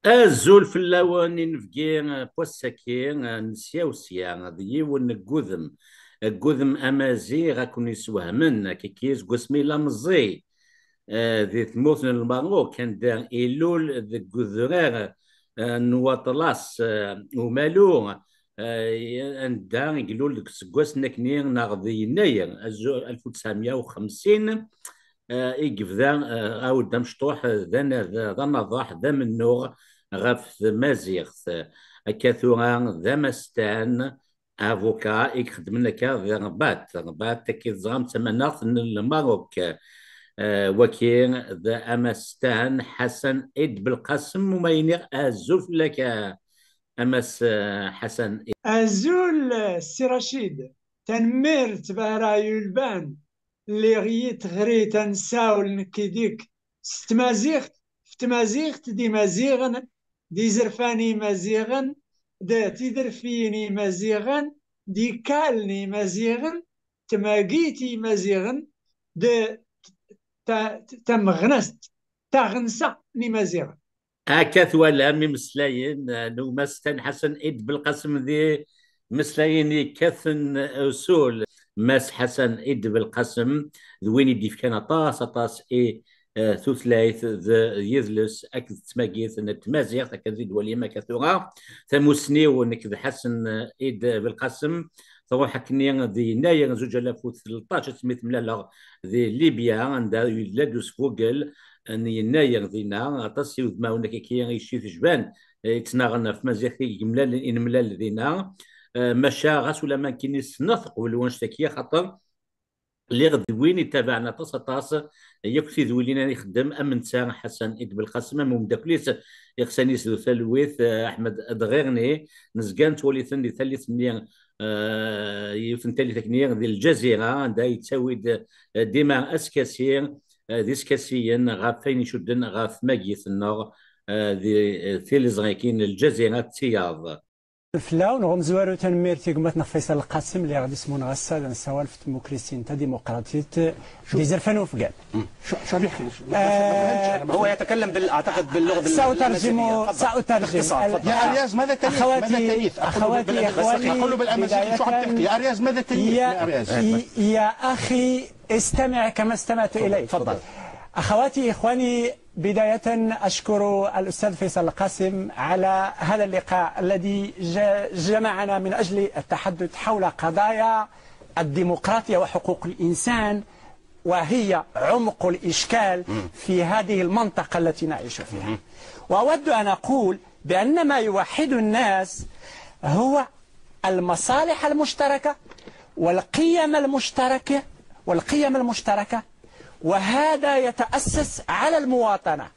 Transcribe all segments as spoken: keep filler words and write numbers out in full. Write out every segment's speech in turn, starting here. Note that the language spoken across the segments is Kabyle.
Azul fell-awen inebgi n wass-agi, n sya u sya, d yiwen n wudem, wudem amaziɣ ad ken-yesswehmen, akkiki seg wasmi yella meẓẓi, eh, di tmurt n Lmerruk, anda ilul deg udrar, eh, n waṭlas, eh, umalu, eh, anda i ilul deg useggas n akni neɣ di yennayer, azu-, alef u tesɛemya u xemsin, eh, i yebda, eh, awd amecṭuḥ, eh, d ana-, d, d anaḍaḥ, d amennuɣ ɣef tmaziɣt. Akka tura d amastan, avocat, i ixeddmen akka di Rabat. Rabat, akka i teẓram, d tamaneɣt n Lmerruk. Eh, waki d amastan Ḥasan Id Belqasem, uma iniɣ azul fell-ak, a Mass, eh, Ḥasan Id. Azul, eh, Si Racid. Tanemmirt, Bahra Yulban. Lliɣ yid teɣrit ansawl nekki dik s tmaziɣt, f tmaziɣt d imaziɣen, d izerfan imaziɣen, d tiderfiyin imaziɣen, d ikalen imaziɣen, d tmagit imaziɣen, d ta-, tameɣnast, taɣensa n imaziɣen. Akka twalam imeslayen, eh, n umastan Ḥasan Id Belqasem di imeslayen yekkaten usul. Mass Ḥasan Id Belqasem d win i d-yefkan aṭas, aṭas i, eh, tutlayt d yidles akked tmagit n tmaziɣt, akken d-twalim akka tura. Tamussni-w nekk d Ḥasan Id Belqasem truḥ akkenni di yennayer zuǧ alaf u tleṭṭac, asmi temlaleɣ di Libya, anda yella-d usfugel n yennayer dinna, aṭas n wudmawen akkaki i ccit jban, eh, yettnaɣen ɣef tmaziɣt i yemlal-, i nemlal dinna. Eh, maca ɣas ulamma nekkini ssneɣ-t qbel wanect-aki, axaṭer lliɣ d win ittabaɛen aṭas, aṭas yakk tidwilin ara ixeddem am netta Ḥasan Id Belqasem, am umeddakel-is iɣsan-is d talwit, eh, Aḥmed Dɣirni. Nezga nettwali-ten di tallit-nni, eh, yiwet n tallit akkenni di Lǧazira, anda yettawi-d, eh, dima askasi, eh, d iskasiyen ɣef wayen icudden ɣef tmagit-nneɣ, eh, di, eh, tiliẓri-agi n Lǧazira d tiyaḍ. Fell-awen, ɣ umezwaru, tanemmirt i gma-tneɣ Faysal Lqasem, اللي غادي يسمونا غساد نسوان في الديمقراطية ديزرفان وفقان. شو، شو بيحكي؟ شو؟ آه، ما فهمتش، أنا ما هو فهمت. يتكلم بال-، أعتقد باللغة ال-، سأترجم، الأمازيغية. تفضل. سأترجم. باختصار، تفضل. يا أرياز، ماذا تنيت؟ أخواتي، ماذا تنيت؟ أقول له أخواتي، بالأمازيغي، إخواني، شو عم تحكي؟ يا أرياز، ماذا تنيت؟ يا، يا أرياز. يا، يا أخي، استمع كما استمعت تفضل، إليك. تفضل. أخواتي، إخواني، بداية أشكر الأستاذ فيصل القاسم على هذا اللقاء الذي ج-، جمعنا من أجل التحدث حول قضايا الديمقراطية وحقوق الإنسان، وهي عمق الإشكال في هذه المنطقة التي نعيش فيها. وأود أن أقول بأن ما يوحد الناس هو المصالح المشتركة والقيم المشتركة، والقيم المشتركة، وهذا يتأسس على المواطنة،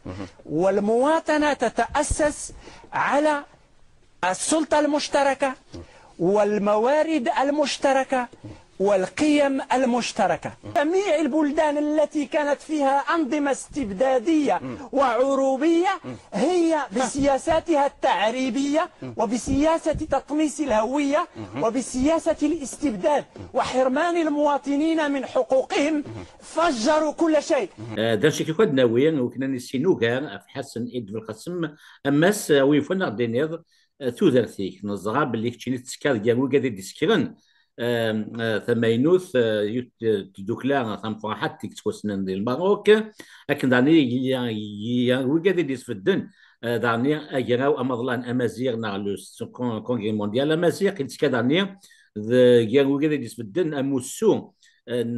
والمواطنة تتأسس على السلطة المشتركة والموارد المشتركة والقيم المشتركة. جميع البلدان التي كانت فيها أنظمة استبدادية وعروبية هي بسياساتها التعريبية وبسياسة تطميس الهوية وبسياسة الاستبداد وحرمان المواطنين من حقوقهم فجروا كل شيء. Eh, d acu kan ad nawi, ur knan issin ugar ɣef Ḥasan Id Belqasem, am ass, eh, wi yufan ad d-tiniḍ, eh, tudert-ik, neẓra belli keččini tettekkaḍ gar wigad i d-isekren, eh, eh, tamaynut, eh, yut-, eh, tdukla tameqraḥat i yettwassnen di Lmerruk, akken daɣen i, i, i, i wigad i d-isbedden, eh, daɣen agraw amaḍlan amaziɣ neɣ le con-, congrès mondial amaziɣ, i d-tekka daɣen d gar wigad i d-isbedden amussu, eh, n,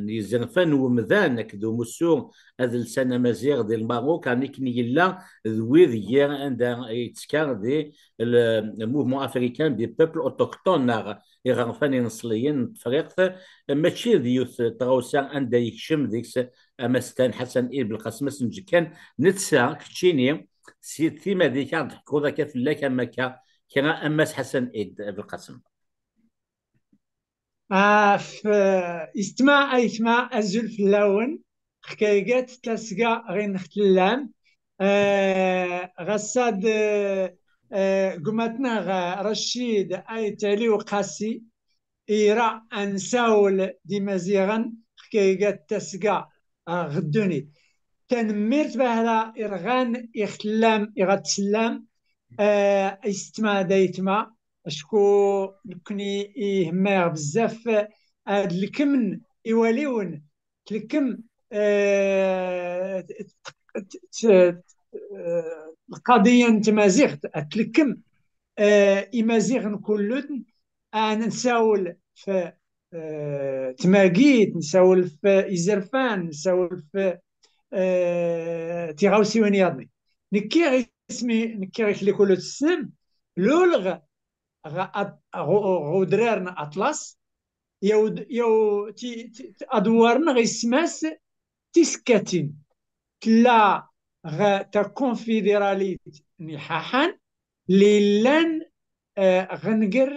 n yizerfan n wemdan akked umussu adelsan amaziɣ di Lmerruk, akken yella d wid gar anda yettekka di le mouvement africain des peuples autochtones neɣ iɣerfan ineṣliyen n Tefriqt, mačči d yiwet n tɣawsa anda yekcem deg-s amastan Ḥasan Id Belqasem asenǧek kan, netta keččini si timmad-ik ad d-teḥkuḍ akka fell-ak am akka kra a Mass Ḥasan Id Belqasem. Af, eh, istma aytma, azul fell-awen. Xkaygat tasga ɣin xtellam. Eh, ɣassad, eh, eh, gmatneɣ, eh, Racid Aytali Uqasi, ira ansawl d Imaziɣen, xkaygat tasga, eh, ɣ ddunit. Tanemmirt bahra irɣan iɣ tellam iɣ ad tsellam, eh, i setma d ayetma, acku nekni ihemma-yaɣ bezzaf ad lekmen iwaliwen, tlekem, eh, t- t- t- eh, lqadiya n tmaziɣt, ad tlekem, eh, imaziɣen kullen, ad nsawel f eh, tmagit, nsawel f izerfan, nsawel f eh, tiɣawsiwin yaḍni. Nekkiɣ ismi, nekkiɣ iklikulu tessnem, lulɣ ɣ udrar n Atlas, yaw, yaw, ti- ti- ti- ad warneɣ isem-as tisekkatin. Tella ɣ takunfidiralit n iḥaḥan, li llan eh, ɣ nnger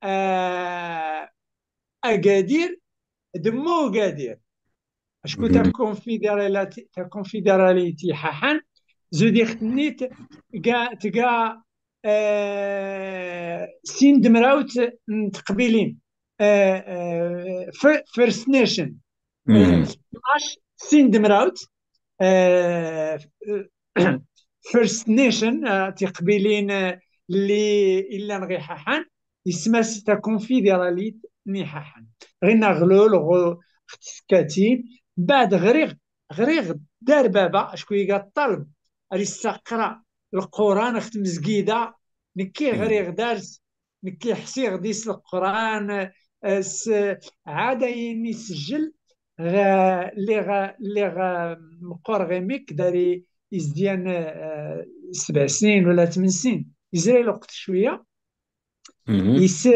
eh, Agadir d Mugadir. Acku takunfideralit, takunfideralit iḥaḥan, zudixtenni tga, tga eh, sin d mrawt n teqbilin. Eh, eh, fir- First Nation. Eh, tnac sin d mrawt, eh, First Nation, eh, tiqbilin, eh, li illan ɣ iḥaḥan, isem-as takunfideralit n iḥaḥan. Ɣinna ɣlul ɣ tsekkatin, mbaɛd ɣriɣ, ɣriɣ dar baba, acku iga ṭṭalb, ar issaqra Lquran ɣ tmezgida, nekki ɣriɣ dars, nekki ḥsiɣ dis Lquran, eh, s ɛadayin isejjel, ɣ-, lliɣ, lliɣ, eh, meqqur ɣ imik, dari izyan, eh, sebɛ snin wala tmen snin. Izri lweqt cwiya, is-,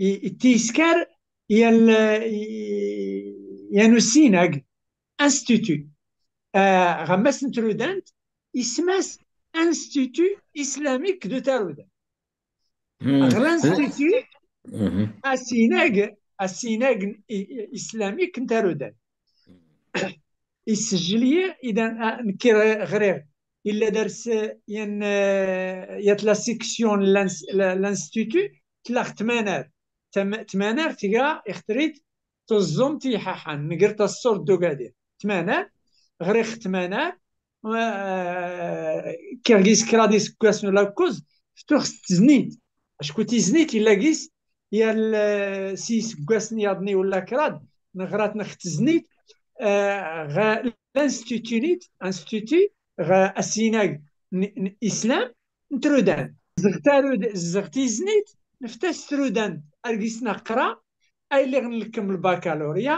i-, i-, tiskar yan, yan usinag, institut. Eh, ɣammas n trudant, isem-as Institut Islamique de Tarudant. Ɣ l'institut, asinag, asinag i- i- islamique n Tarudant. Isejjel-iyi, idan, ah, nekki ɣriɣ. Illa dars, eh, yan, eh, yat la section n l'ins-, la- l'institut, tlax tmanar. Tam- tmanar tga ixtrit tuẓẓumt iḥaḥan, nnger tasurt d ugadir. Tmanar, ɣriɣ tmanar, eh, kkiɣ gis kraḍ iseggasen ula d kuẓ, ftuɣ s teznit. Acku tiznit illa gis yal, eh, s yiseggasen yaḍni ula kraḍ, neɣrat neɣ teznit, eh, ɣ l'institut-nit, institut, ɣ asinag n, n islam, n trudant. Zzeɣ tarud-, zzeɣ tiznit, neftas trudant, ar gis neqra, ay lliɣ nlekkem lbakalurya,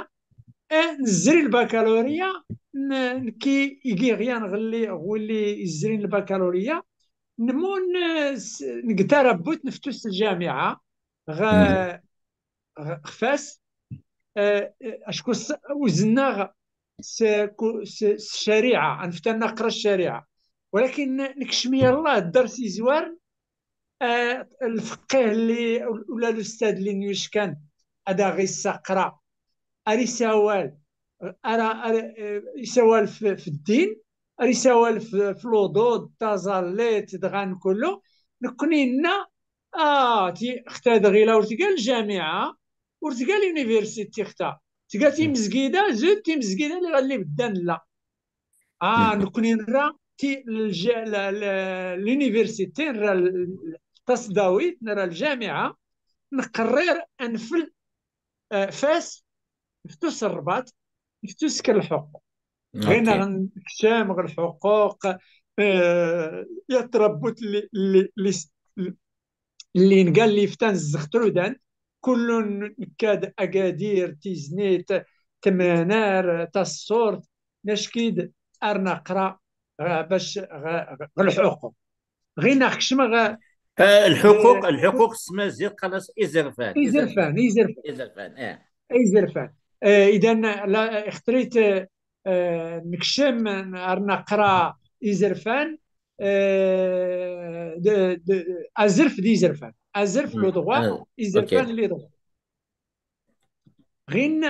eh, nezri lbakalurya, n-, nekki igiɣ yan ɣelli, ɣulli izrin lbakalurya, nmun, eh, s-, neg tarabut neftus ljamiɛa, ɣ-, ɣ-, xfas, eh, eh, acku s-, uzennaɣ s, ku-, s, s ccariɛa, anfet ad naqra ccariɛa. Walakin nekcem yallah dders izwaren, eh, lfeqqih li, ula lustad li nyuckan ad aɣ-issaqra, ar isawal, ara, ara, eh, isawal f, f ddin, ar isawal f, f luḍud, taẓallit, dɣa n kullu, nekni inna, ah, ti, xtad ɣila ur tga ljamiɛa, ur tga l'université xta. Tga timezgida, zud timezgida li ɣalli beddan la. Ah, nekni nra ti, lj-, la, la, l'université, nra l-, tasdawit, nra ljamiɛa, nqerrir anfel, eh, fas, neftus rrbat, neftus k lḥuquq. Ɣina nekcem ɣ lḥuquq, eh, ya trabbut li, li, li, li ngal liftan zzeɣ trudan, kullun nekkad agadir, tiznit, tmanar, tasurt, nackid ar naqra, eh, bac, ɣ-, ɣ-, ɣ lḥuquq. Ɣina kecmeɣ, eh, lḥuquq, eh, lḥuquq s tmaziɣt, xalas, izerfan, izerfan, izerfan. Izerfan, eh. Izerfan. Eh, idan, la, ixtrit, eh, eh, nekcem ar naqra izerfan, eh, de, de, azref d izerfan. Azref le droit, ah, izerfan le droit. Ɣin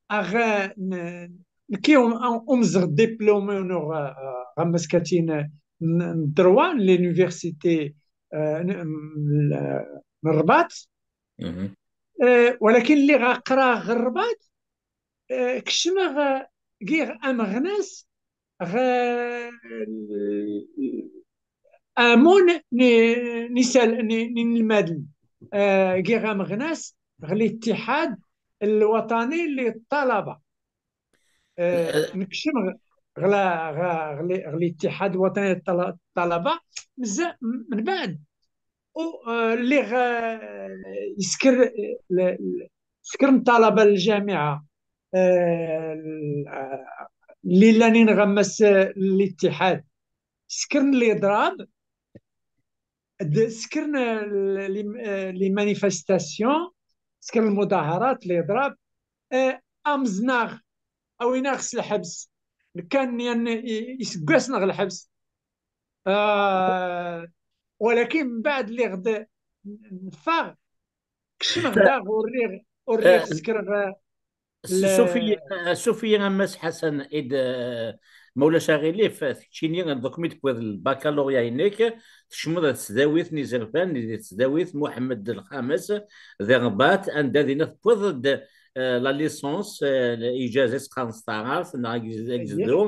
aɣ n-, nekki um-, um-, umzeɣ diplôme uneɣ, eh, ɣ amaskatin n, n droit n l'université, eh, n, n, n Rrbat. Eh, walakin lliɣ aqraɣ ɣ Rrbat, eh, kecmeɣ, eh, giɣ ameɣnas ɣ-, amun n, n isal-, n, n inelmaden, eh, giɣ ameɣnas ɣ l'Ittihad Lwaṭani li Ṭṭalaba. Eh, nekcem ɣ-, ɣ la-, ɣ-, ɣ li-, ɣ l'Ittihad Lwaṭani li Ṭṭala-, Ṭṭalaba, mza-, m-, من بعد u, eh, lliɣ, eh, yesker, eh, le-, le-, ssker n ṭṭalaba n lǧamiɛa, eh, l-, eh, اللي لانين غمس، eh, l'Ittihad. Ssker n liḍrab, d-, ssker n, eh, li-, eh, les manifestations, ssker n lmuḍaharat, liḍrab, eh, amẓen-aɣ, awin-aɣ s lḥebs. Nekkan yan i-, iseggasen ɣ lḥebs. Ah, walakin mbeɛd lliɣ d-, neffeɣ, kecmeɣ daɣ ur rriɣ, ur rriɣ Eh, sekkreɣ, eh, s-, le- sufi, eh, sufi a Mass Ḥasan, id, eh, ma ulac aɣilif, eh, keččini, eh, donc mi tewwiḍ lbakalurya-inek, tkecmeḍ ar tesdawit n Izerfan, di tesdawit Muḥemmed Lxames, di Rrbat, anda dinna tewwiḍ-d, eh, la licence, eh, iǧaz i s-qqaren s taɛrabt, neɣ ag-, agezdu,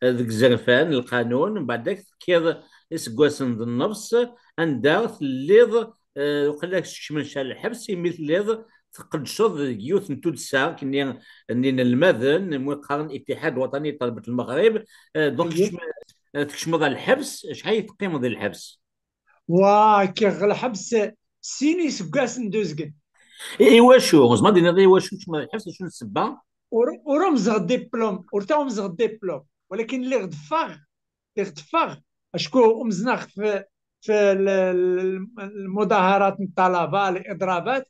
eh, deg Izerfan, lqanun, mbeɛd ad tekkiḍ iseggasen d nnefs, anda telliḍ, eh, uqella kecmen ca lḥebs, imi telliḍ tqeddceḍ deg yiwet n tuddsa, kenni, n inelmaden, mi qqaren Ittihad Waṭani Ṭalbat Lmeɣrib, eh, donc kecme-, eh, tkecmeḍ ɣer lḥebs, acḥal i teqqimeḍ di lḥebs? Wa, kkiɣ ɣer lḥebs sin iseggasen d uzgen. I, iwacu? Zma d-iniḍ iwacu kecmeḍ ɣer lḥebs, acu n ssebba? Ur, ur umzeɣ diplôme, ur ta umzeɣ diplôme, walakin lliɣ d-ffeɣ, lliɣ d-ffeɣ, acku umzneɣ f, f l, l, lmuḍaharat n ṭṭalaba, liḍrabat,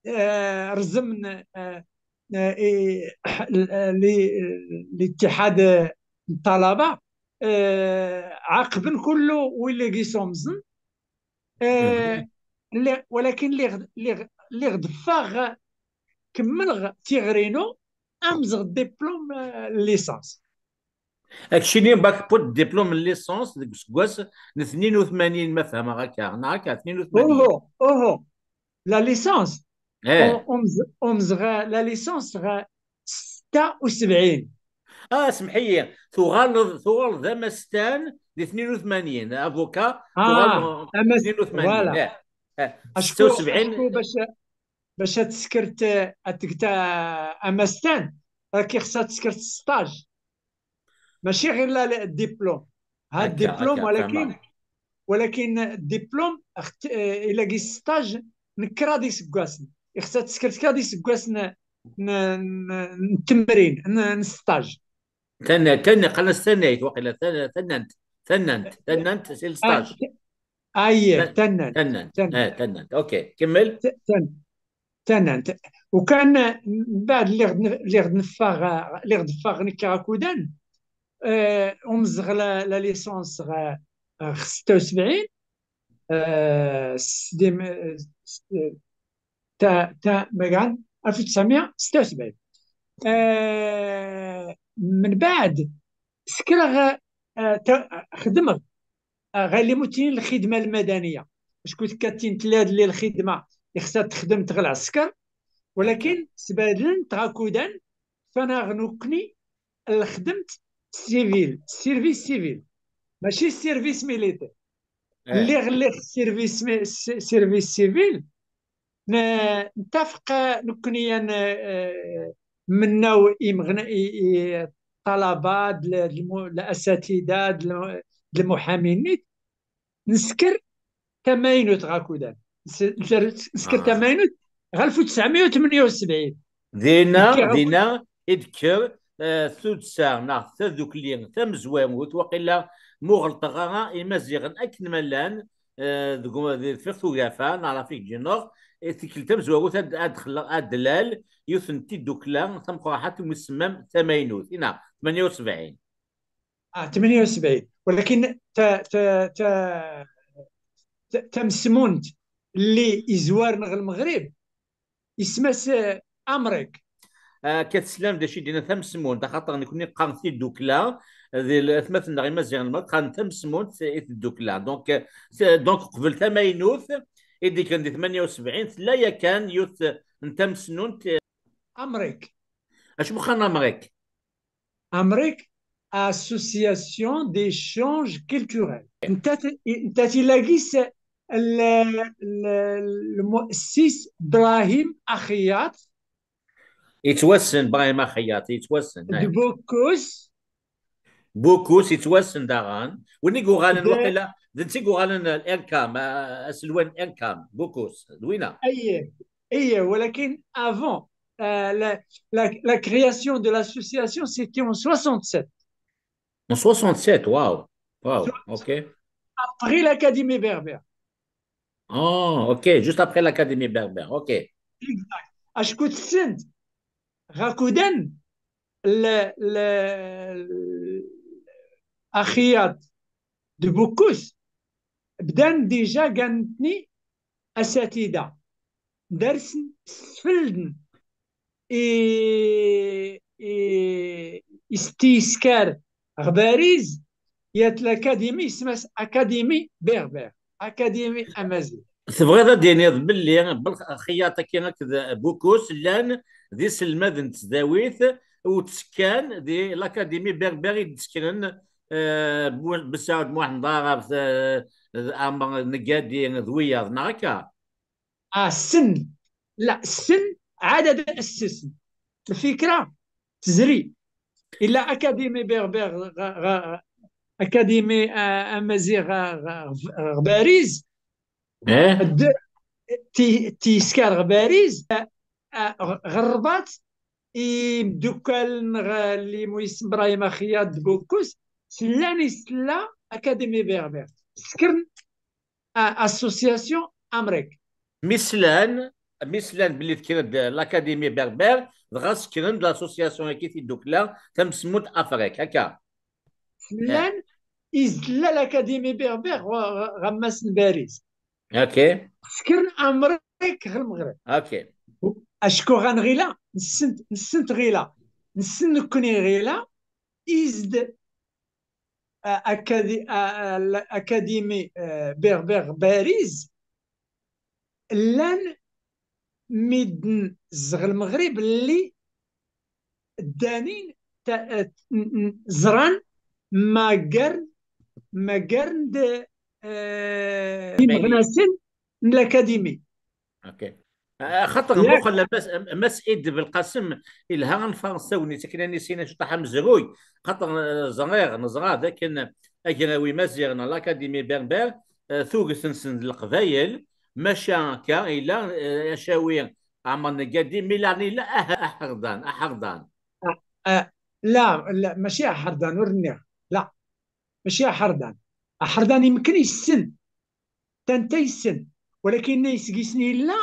eh, rẓem, eh, eh, i, li, l'Ittihad n ṭṭalaba, eh, ɛaqben kullu win i yesumẓen. Eh, lliɣ, walakin lliɣ, lliɣ, lliɣ d-ffeɣ, kemmleɣ tiɣri-inu, amzeɣ diplôme, eh, licence. Akcini bac plus diplôme n licence deg useggas n tnin u tmanyin, ma fehmeɣ akka, neɣ akka, tnin u tmanyin. Uhu, uhu. La licence. Eh. Um-, umz-, umzeɣ la licence ɣer setta u sebɛin. Ah, semḥ-iyi, tuɣaleḍ, tuɣaleḍ d amastan di tnin u tmanyin, avocat, ah, tuɣaleḍ amas-, tnin u tmanyin. Voilà. Eh, eh. Acku, setta u sebɛin. Acku bac, bac ad teskert, ad tget, ah, amastan, rak ixṣa ad teskert stage. Mačči ɣir la, la, diplôme. Ha, akka, diplôme, akka, walakin, fehmeɣ. Walakin diplôme, xt-, eh, ilaq stage n kraḍ iseggasen. Ixṣa ad teskert kraḍ iseggasen n, n, n, n temrin, n, n stage. Tana-, tana-, qqaren-as tanayt, waqila, tana-, tanant, tanant, tanant, c'est le stage. Ah, aye, ta-, tanant, tanant, tanant. Eh, tanant. Ok, kemmel. Ta-, tan-, tanant. Ukan, mbeɛd lliɣ d-, lliɣ d-neffeɣ, lliɣ d-ffeɣ nekk akudan, eh, umzeɣ la, la licence ɣ, ɣ setta u sebɛin, eh, s-, dim-, eh, s-, eh, ta, ta, magan, alef u tesɛemya setta u sebɛin. Eh, mbeɛd, skreɣ, eh, ta, xedmeɣ, eh, ɣer limutin lxidma lmadaniya. Acku tekkatin tlad li lxidma, ixṣa texdem ɣ lɛesker, walakin sbadlen tɣakudan, fanaɣ nukni lxedmt civil, service civil, mačči service militaire. Eh. Lliɣ, lliɣ service mi-, s-, service civil, n-, ntafeq, eh, nekkni yan, eh, mennaw imeɣna-, i, i ṭṭalaba d l-, d lmu-, d lasatida d l-, d lmuḥamin-nni, nesker tamaynut ɣakudan. Nes-, nesker, nesker tamaynut ɣer alef u tesɛemya u tmenya u sebɛin. Dina, dina i d-tekker, eh, tuddsa neɣ tadukli tamezwarut, waqila ma ur ɣelṭeɣ ara, Imaziɣen akken ma llan, eh, deg u-, di deffir tugafa neɣ l'Afrique du Nord, i tikkelt tamezwarut ad, ad xleɣ, ad d-tlal yiwet n tiddukla tameqqrant umi tsemma tamaynut, ina, tmenya u sebɛin. Ah, tmenya u sebɛin. Walakin ta-, ta-, ta-, ta-, tamesmunt lli izwaren ɣer Lmeɣrib, isem-as, eh, Amrik. Akka teslam d acu i d-yenna tamesmunt, axaṭer nekkni qqaren tiddukla, di l-, atmaten-nneɣ Imaziɣen n Lmeɣrib qqaren tamesmunt i tiddukla. Donc, eh, t-, donc, qbel tamaynut i d-ikkren di tmenya u sebɛin, tella yakan yiwet n tamesnunt, eh, Amrik. Acu qqaren Amrik? Amrik, Association d'échange culturel. Netta t-, netta tila gis l-, l-, l-, المؤسس إبراهيم أخياط. Yettwassen Brahim Axeyyat, yettwassen. De Bokos. Bokos yettwassen daɣen. Win i yuɣalen d waqila, d netta i yuɣalen l-IRCAM, a-, aselway n IRCAM, Bokos, d winna. Aïe, aïe, ولكن avant, euh, la, la, la création de l'association, c'était en soixante-sept. En soixante-sept, waouh. Waouh, ok. Après l'Académie berbère. Oh, ok, juste après l'Académie berbère, ok. Exact. Acku tessent, ɣakudan, le, le, Axeyyat de Bokos, bdan déjà gan nutni asatida. Dersen, sfelden i, i, i s-tiskar ɣer Bariz, yat l'Académie, isem-as Académie berbère, Académie amazigh. Tebɣiḍ ad d-tiniḍ belli Axeyyat-agi akked Bokos llan d iselmaden n tesdawit u ttekkan di l'Académie berbère i d-ttekkren, eh, Bu-, Besaɛud Muḥend Aɛrab, eh, d Ɛmer Negadi d wiyaḍ, neɣ akka? Ah, ssen. La, ssen, ɛad ad assisen. Lfikra tezri. Illa Académie berbère, ɣ-, ɣ-, Académie, ah, amazigh, ɣ-, ɣ-, ɣ-, ɣer Bariz. Eh? D-, ti-, tiskar ɣer Bariz, ah, ah, ɣ-, ɣer Rrbaṭ, imdukkal n ɣ-, li mu isem Brahim Axeyyat de Bokos, slan i sella Académie berbère. Skren a-, association Amrik. Mi slan, mi slan belli tekker-d l'Académie berbère, dɣa skren-d l'association-agi, tiddukla tamsemmut Afrik, akka? Slan i sella l'Académie berbère ɣ-, ɣ-, ɣer Mass n Bariz. Ok. Skren Amrik ɣer Lmeɣreb. Ok. Acku ɣa nɣila, nsent, nsent ɣila, nsen nekkni ɣila, is-d, ah, akadi-, ah, ah, l'Académie, ah, berbère Bariz, llan midden zzeɣ Lmeɣrib lli ddanin ta-, eh, n-, n-, ẓran, maggaren, maggaren-d, eh, imeɣnasen n l'Académie. Ok. Ah, xaṭer, yak, muqel, Mass, Mass Id Belqasem, ilha ad nfaṛes tagnit akken ad nissin acuṭaḥ amezruy, xaṭer, eh, ẓriɣ, neẓra d akken agraw imaziɣen, l'Académie berbère, eh, tuget-nsen d Leqbayel, maca akka, illa, eh, acawi Ɛmer Negadi, mi laɛni illa ah-, aḥerdan, aḥerdan. Ah, ah, la, la, mačči aḥerdan, ur nniɣ. La, mačči aḥerdan. Aḥerdan imken yessen. Tanta yessen. Walakin nna isegisen yella,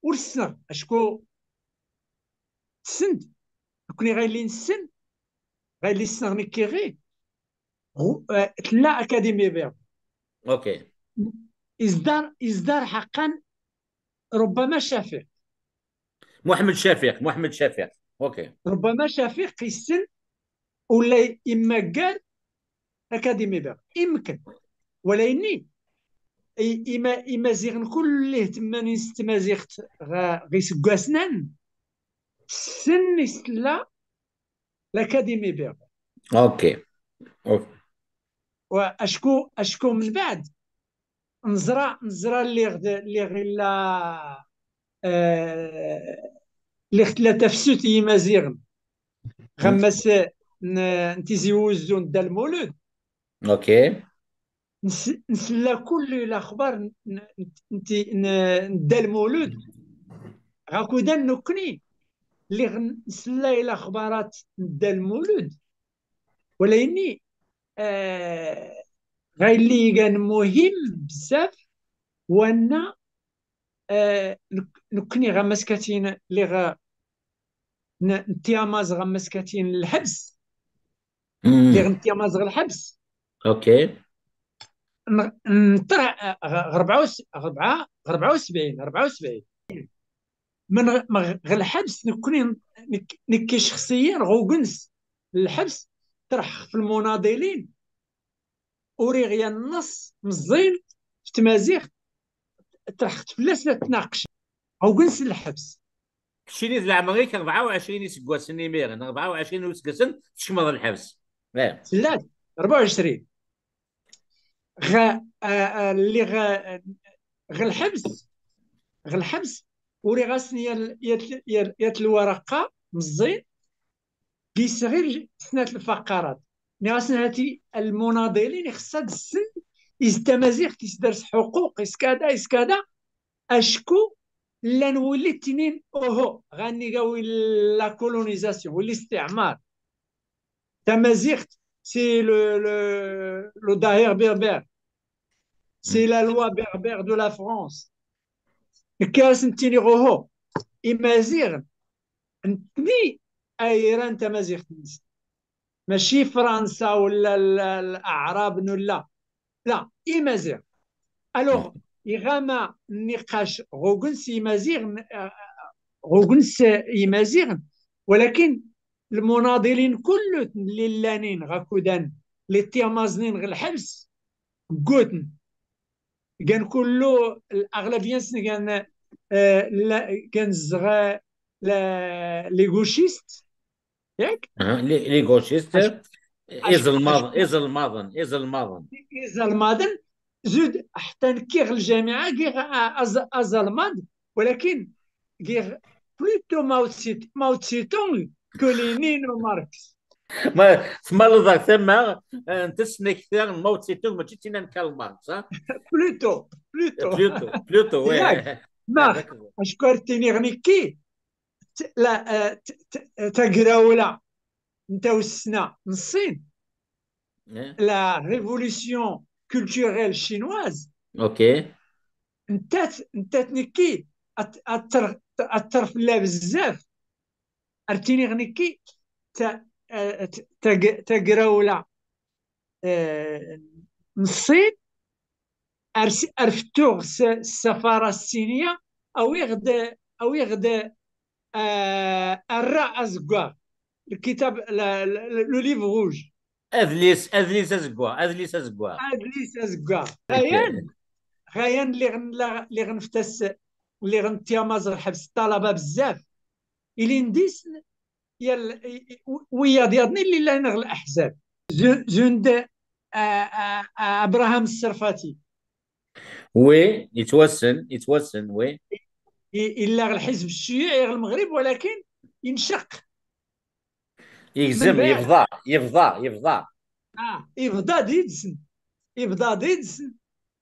ur ssneɣ. Acku tessen-d. Nekkni ɣa yelli nessen, ɣa yelli ssneɣ nekki ɣi. Ɣu-, eh, tella Académie berbère. Ok. Izdar, izdar ḥaqqan ربما Cafiq. Muḥemmed Cafiq, Muḥemmed Cafiq. Ok. ربما Cafiq yessen ula imaggar Académie berbère. Imken. Walakin i-, ima-, Imaziɣen kulli ihtemmanen s tmaziɣt ɣ-, ɣ iseggasen-a, ssen i s tella l'Académie berbère. Ok. Ok. Wa-, acku, acku من بعد neẓra, neẓra lliɣ d-, lliɣ illa, eh, lliɣ tella tafsut i Yimaziɣen. Ɣammas n, n Tizi Wezzu n Dda Lmulud. Ok. Nes-, nsella kulli laxbar n, n, n, n, n Dda Lmulud. Ɣakudan nekkni, lliɣ nsella i laxbarat n Dda Lmulud. Walakin, eh, ɣa yelli igan muhim bezzaf, wanna, eh, nek-, nekkni ɣammas katin lliɣ n-, ntiamaẓ ɣammas katin lḥebs. Mm. Lliɣ ntiamaẓ ɣer lḥebs. Ok. N-, nṭerḥ, eh, ɣ-, ɣ rebɛa u s-, ɣ rebɛa, ɣ rebɛa u sebɛin, rebɛa u sebɛin. من غ-، من غ-، غير الحبس نكوني نك-، نكي شخصيا غوغنس الحبس طرح في المناضلين وريغ يا النص مزين في تمازيغ طرح فلاس لا تناقش غوغنس الحبس. Keččini d leɛmer-ik rebɛa u ɛecrin iseggasen imir, neɣ rebɛa u ɛecrin iseggasen tkecmeḍ lḥebs. Tella أربعة وعشرين. Ɣ-, a, a, lliɣ, a, ɣ lḥebs, ɣ lḥebs, uriɣ-asen yal, yal, yal, yal lwaraqa meẓẓin, gis ɣir snat lfaqarat. Nniɣ-asen: "Hati lmunaḍilin ixeṣṣ ad ssen is tamaziɣt, is ders ḥuquq, is kada, is kada." Acku llan wulli ttinin: "Uhu, ɣanni gawi la colonisation, wulli istiɛmar. Tamaziɣt, c'est le, le, le daher berbère. C'est la loi berbère de la France." Nekk ad asen-ttiniɣ: "Uhu, Imaziɣen, nettni ay iran tamaziɣt-nsen. Mačči Fransa wala l-, l-, Aɛraben wala." La, Imaziɣen. Alors, iɣama nniqac ɣ ugens Imaziɣen, eh, ɣ ugens Imaziɣen, walakin lmunaḍilin kullut n lillanin ɣakudan li ttiɛmaẓnin ɣ lḥebs, gguten. Gan kullu, الأغلبية-nsen gan, eh, la-, gan zɣa la-, les gauchistes, yak? Aha, les, les gauchistes, Acu, acu, izelmaḍ-, acu, izelmaḍen, izelmaḍen. Izelmaḍen, zud, ḥetta nekki ɣ lǧamiɛa giɣ a-, aẓ-, azelmaḍ, walakin giɣ plutôt Mao Tse-, Mao Tse-tung que Lénine ou Marx. Ma tmaleḍ ɣer tama, eh, n tesnakta n Mao Tse-tung, mačči d tinna n Karl Marx, ha? Plutôt, plutôt. Plutôt, plutôt, ouais. Yak, max, d'accord. Acku ar ttiniɣ nekki, t-, la, eh, t-, t-, tagrawla n tawessna n Ṣṣin, eh, la révolution culturelle chinoise, ok, nettat, nettat nekki, at-, atter-, atter fell-a bezzaf, ar ttiniɣ nekki, ta-, eh, t-, tag-, tagrawla, eh, n Ṣṣin, ar s-, ar fettuɣ s, s ssafara ssiniya, awiɣ-d, awiɣ-d, eh, arra azeggaɣ, le kitab, la, la, le livre rouge. Adlis, adlis azeggaɣ, adlis azeggaɣ. Adlis azeggaɣ. Ok. Ɣayan, ɣayan lliɣ n-, la-, lliɣ neftas, lliɣ n tiamaẓ ɣ lḥebs ṭṭalaba bezzaf. Ilindi s-, yal, i, i, wiyaḍ yaḍnin lli llan ɣ leḥzab. Zu-, zund, a, a, a, Abraham Sserfati. Oui, yettwassen, yettwassen, oui. I, illa ɣ lḥizb cciyuɛi ɣ Lmeɣrib, walakin inceq. Yegzem, yebḍa, yebḍa, yebḍa. Ah, yebḍa-d yid-sen. Yebḍa-d yid-sen.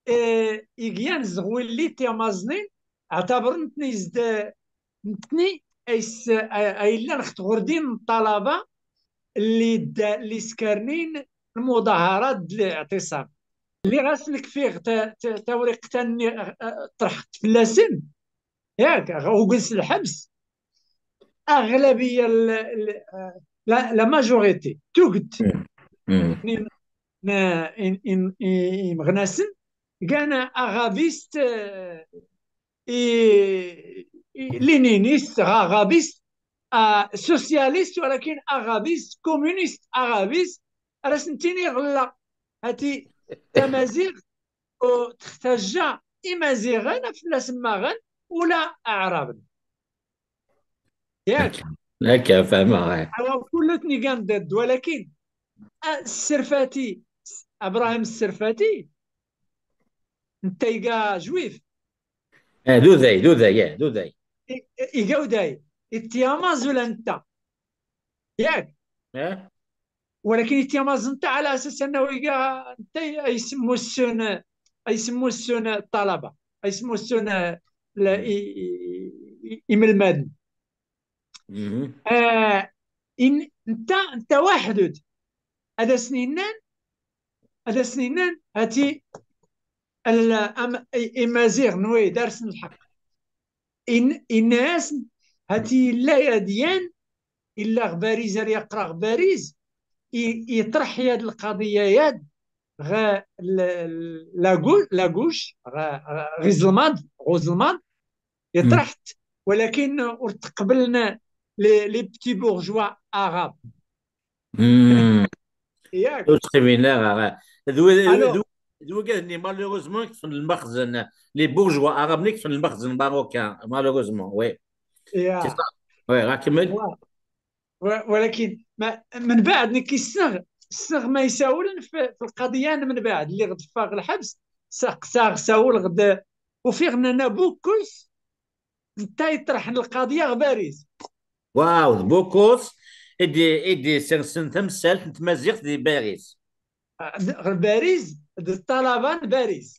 Eh, igyan zɣwilli timaẓnin, ɛtabren netni zd-, netni ay s-, ay, ay llan ɣ tɣurdin n ṭṭalaba lli d-, lli skernin lmuḍaharat d liɛtisam. Lliɣ asen kfiɣ ta-, ta-, tawriqt-nni, eh, ṭṭreḥ-, fell-asen, yak, ugens lḥebs, aɣlabiya, l-, l-, la, la majorité, tuget n, n, n, n, n, imeɣnasen, gan aɣabist, eh, i, i, léniniste, aɣabist, ah, socialiste, walakin aɣabist, communiste, aɣabist, ara sen-tiniɣ la, hati tamaziɣt, ur textaǧǧa Imaziɣen, af la semmaɣen, ula Aɛraben. Yak? Akka, fehmeɣ, eh. Awa, kullu tnigan dded, walakin, ah, Sserfati, Abrahim Sserfati, netta iga juif. Eh, d uday, d uday, eh, d uday. I, i, iga uday. Ittiamaẓ ula netta. Yak? Eh? Walakin ittiamaẓ netta ala asas annahu iga netta ay semmussun, ay semmussun ṭṭalaba, ay semmussun, eh, la, i, i, i, imelmaden. Mhm. Eh, in, netta, netta waḥed-d. Ad asen-innan, ad asen-innan, hati, al-, am-, i-, Imaziɣen, wi, darsen lḥeqq. In-, inna-yasen, hati yella yadyan, illa ɣ Bariz, ar yaqra ɣ Bariz, i-, yeṭreḥ yad lqaḍiya yad, ɣ l-, l-, la gau-, la gauche, ɣ, ɣ, ɣ izelmaḍ, ɣ uzelmaḍ, yeṭreḥ-t, walakin ur t-qeblen les, les petits bourgeois arabes. Hmm. Yak. Ur ttqimin ara. D wi-, d, d wigad-nni, malheureusement, i yeṭṭfen lmexzen. Les bourgeois arabes-nni i yeṭṭfen lmexzen marocain, malheureusement, oui. Ya. C'est ça. Oui, ɣa kemmel. Wa-, wa-, walakin, ma, من بعد nekk ssneɣ, ssneɣ ma isawlen f-, f lqaḍiyya n menbaɛd, lliɣ d-ffeɣ lḥebs, saqsaɣ, sawleɣ-d, ufiɣ nna Bukkus, netta yeṭṭerḥen lqaḍiyya ɣer Bariz. Waw, d Bukkus i d-, i d-isersen tamsalt n tmaziɣt di Bariz. Ah, d-, ɣer Bariz, d ṭṭalaba n Bariz.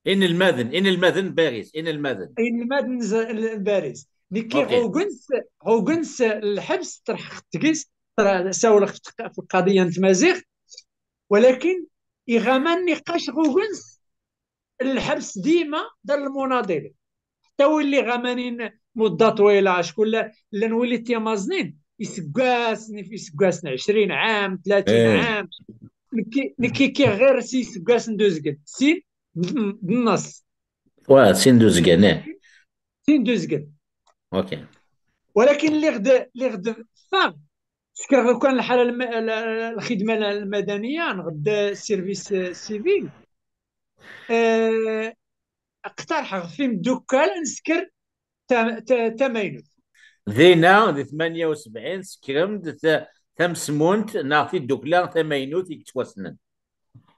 Inelmaden, inelmaden n Bariz, inelmaden. Inelmaden n z-, n Bariz. Nekki ɣugens, ɣugens lḥebs, ṭerḥeɣ deg-s, ṭer-, sawleɣ f tq-, f lqaḍiyya n tmaziɣt, walakin iɣaman niqac ɣugens lḥebs dima d lmunaḍil. Ḥetta win lliɣ amanin mudda ṭwila, acku la-, llan wili timaẓnin, iseggasen, iseggasen ɛecrin ɛam, tlatin ɛam. Nekki, nekki kkiɣ ɣir s iseggasen d uzgen. Sin d, d nneṣ. Wa, sin d uzgen, eh. Sin d uzgen. Ok. Walakin lliɣ d, lliɣ d ffeɣ. Sekreɣ kan lḥala lm-, l-, l-, lxidma l-, lmadaniya, neɣ d service, eh, civil. Eh, qtarḥeɣ ɣef imdukal ad nesker ta-, ta-, tamaynut. Dina, di tmanya u sebɛin, tsekrem-d ta-, tamesmunt neɣ tiddukla tamaynut i yettwassnen.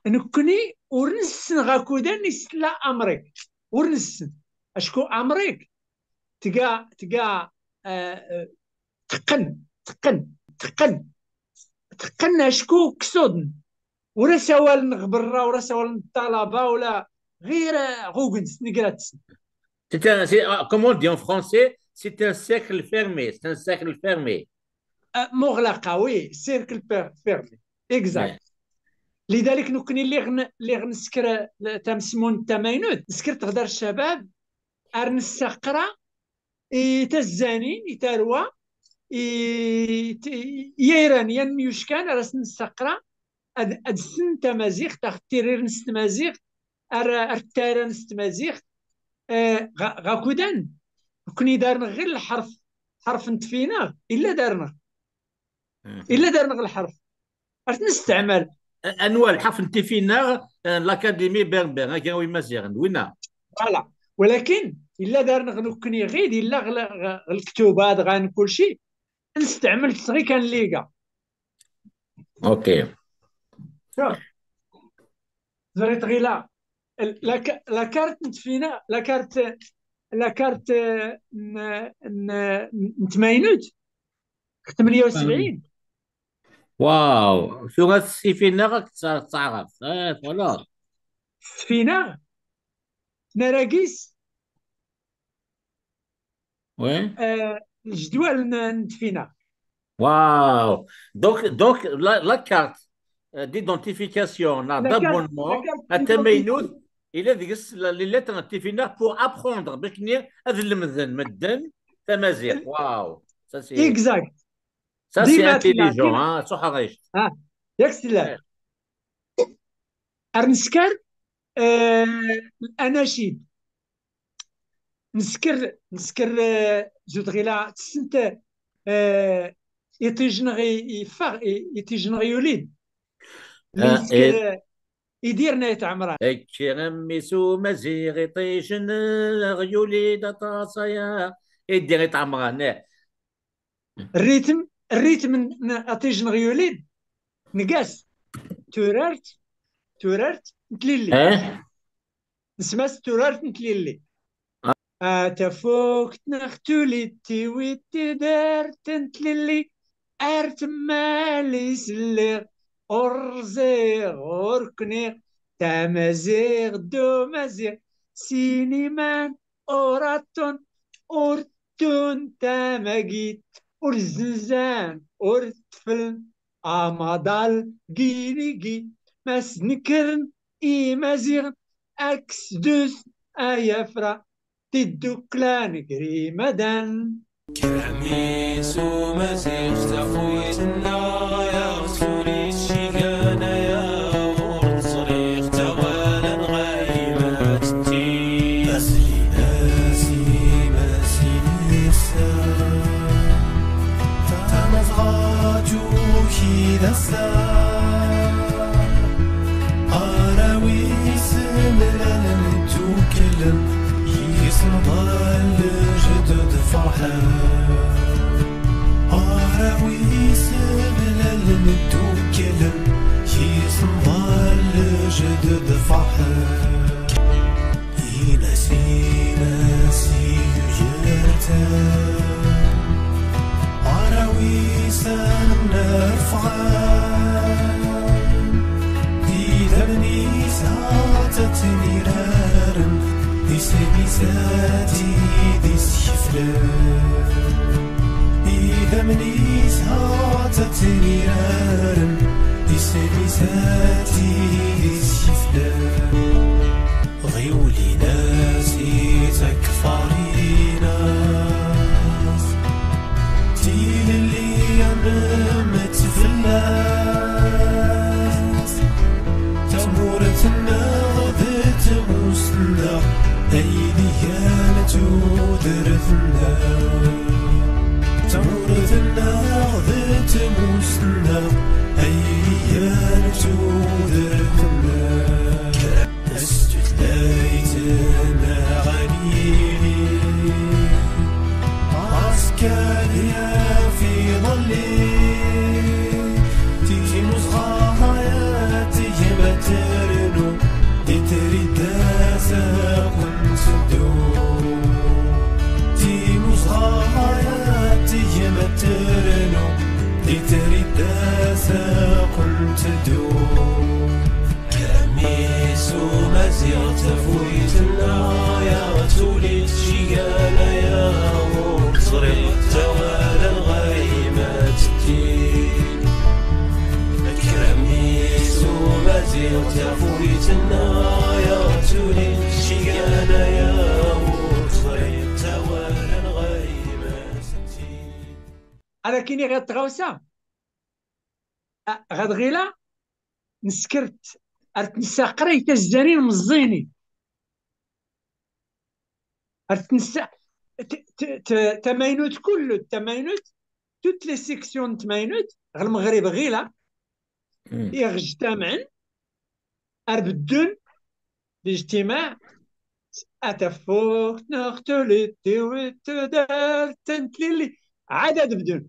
Nekkni ur nessen ɣer wakud-a i tella Amrik. Ur nessen. Acku Amrik tga, tga, eh, eh, teqqen, teqqen, teqqen, teqqen acku ksuden. Ur as-awalen ɣer berra, ur as-awalen ṭṭalaba, ula ɣir, eh, ɣugens, negrat-sen. C'est un, c'est, ah, comme on dit en français, c'est un cercle fermé, c'est un cercle fermé. Ah, muɣlaqa, oui, cercle fer-, fermé. Exact. Ouais. Lidalik, nekkni lliɣ n-, lliɣ nesker, eh, tamesmunt tamaynut, nesker teɣder ccabab, ar nessaqra i tazzanin, i tarwa, i, i, i yayran, yan myuckan, ar asen nessaqra, ad, ad ssen tamaziɣt, ad ɣ-ttirirn s tmaziɣt, ar, ar ttaran s tmaziɣt, eh, ɣa-, ɣakudan, nekkni darneɣ ɣir lḥerf, ḥerf n tfinaɣ, illa darneɣ. Mhm. Illa darneɣ lḥerf. Ar t-nesteɛmal. A-, anwa lḥerf n tfinaɣ, eh, l'Académie berbère, agraw imaziɣen, winna. Voilà. Walakin, illa darneɣ nekkni ɣid, illa ɣ-, ɣ-, ɣ-, lektuba, dɣa n kulci, nesteɛmel-t ɣi kan liga. Ok. Ẓriɣ ɣila, la ka-, la carte n tfina, la carte, la carte, eh, n, n, n tmaynut, tmenya u sebɛin. Waw, tura tfinaɣ ad tettaɛraf. Eh, voilà. Tfinaɣ, naragis, Oui. Euh, ljedwal n, n tfinaɣ. Waw. Donc, donc la, la carte, euh, d'identification, la, d'abonnement, la carte d'identité. Ila deg-s la, les lettres n tfinaɣ pour apprendre, bac ad lemden medden tamaziɣt. Waw. Ça, c'est, exact. Ça, c'est intelligent, hein, s uḥric. Ah, yak sella. Ouais. Ar nesker, euh, anacid. Nesker, nesker, eh, zut ɣila, tessent, eh, iṭij-nneɣ i, yeffeɣ, i, iṭij-nneɣ yuli-d. Ah, nesker, eh, eh, Idir n Ayt Ɛemran. Kker a mmi-s umaziɣ, iṭij-nneɣ yuli-d aṭas aya. Idir Ayt Ɛemran, eh. Rritm, rritm n, n iṭij-nneɣ yuli-d, ngas. Turart, turart n tlelli. Eh? Nesma-s turart n tlelli. A tafukt neɣ tuli tiwi tidert n tlelli, ar temmal-is lliɣ, ur rẓiɣ, ur kniɣ, tamaziɣt d umaziɣ, siniman ur aṭṭun, ur ttun tamagit, ur zenzan, ur ttflen, amaḍal ginigi, ma snekren imaziɣen, aksdus ayafra, tiddukla n Gri Madan. Kermis umaziɣ tafuyt-nneɣ, ayaɣ tuli tcigan, ayaɣ ur ẓriɣ tawala n ɣaymat-nni. Aslin-as i Masin Nefsa, tamazɣa tuki d ass-a. Arraw-is mlalen dduklen, yisemḍal lejdud ferḥen. Arraw-is mlalen dduklen, Ferḥen. Inas, inas i yujert. Ara wisan rfɣan. Idammen-is ha ttaten iraren. Isem-is ad t-id-iskeflen. Idammen-is ha ttaten iraren. Isem-is ad t-id-iskeflen. Ɣiwel-inas i takfarinas. Tilelli anmet fell-as. Tamurt-nneɣ d tmust-nneɣ, ay d-igan tudert-nneɣ. Tamurt-nneɣ d tmust-nneɣ, ay d-igan tudert-nneɣ. S tutlayt-nneɣ ad nili, azekka ad yaf iḍelli. Timusɣa ad tegma ternu, di tridda-s ad ken-teddu. Timusɣa ad tegma ternu, di tridda-s ad ken-teddu. Amis umaziɣ tafuyt-nneɣ, ya tuli tcigana, ya ur teẓriḍ tawala n ɣayma tetti. Amis umaziɣ tafuyt-nneɣ, ya tuli tcigana, ya ur teẓriḍ tawala n ɣayma tetti. Ara k-iniɣ yiḍ tɣawsa. A, ɣer tɣila, neskert ar tnessaqray tazzanin meẓẓini. Ar tnessa-, t-, t-, t-, tamaynut kullu, tamaynut, toutes les sections n tmaynut, ɣer Lmeɣrib ɣila, Hmm. iɣejtamen, ar beddun, lijtimaɛ, a tafukt neɣ tulit, tiwit, tudert, tentlili, ɛad ad bdun.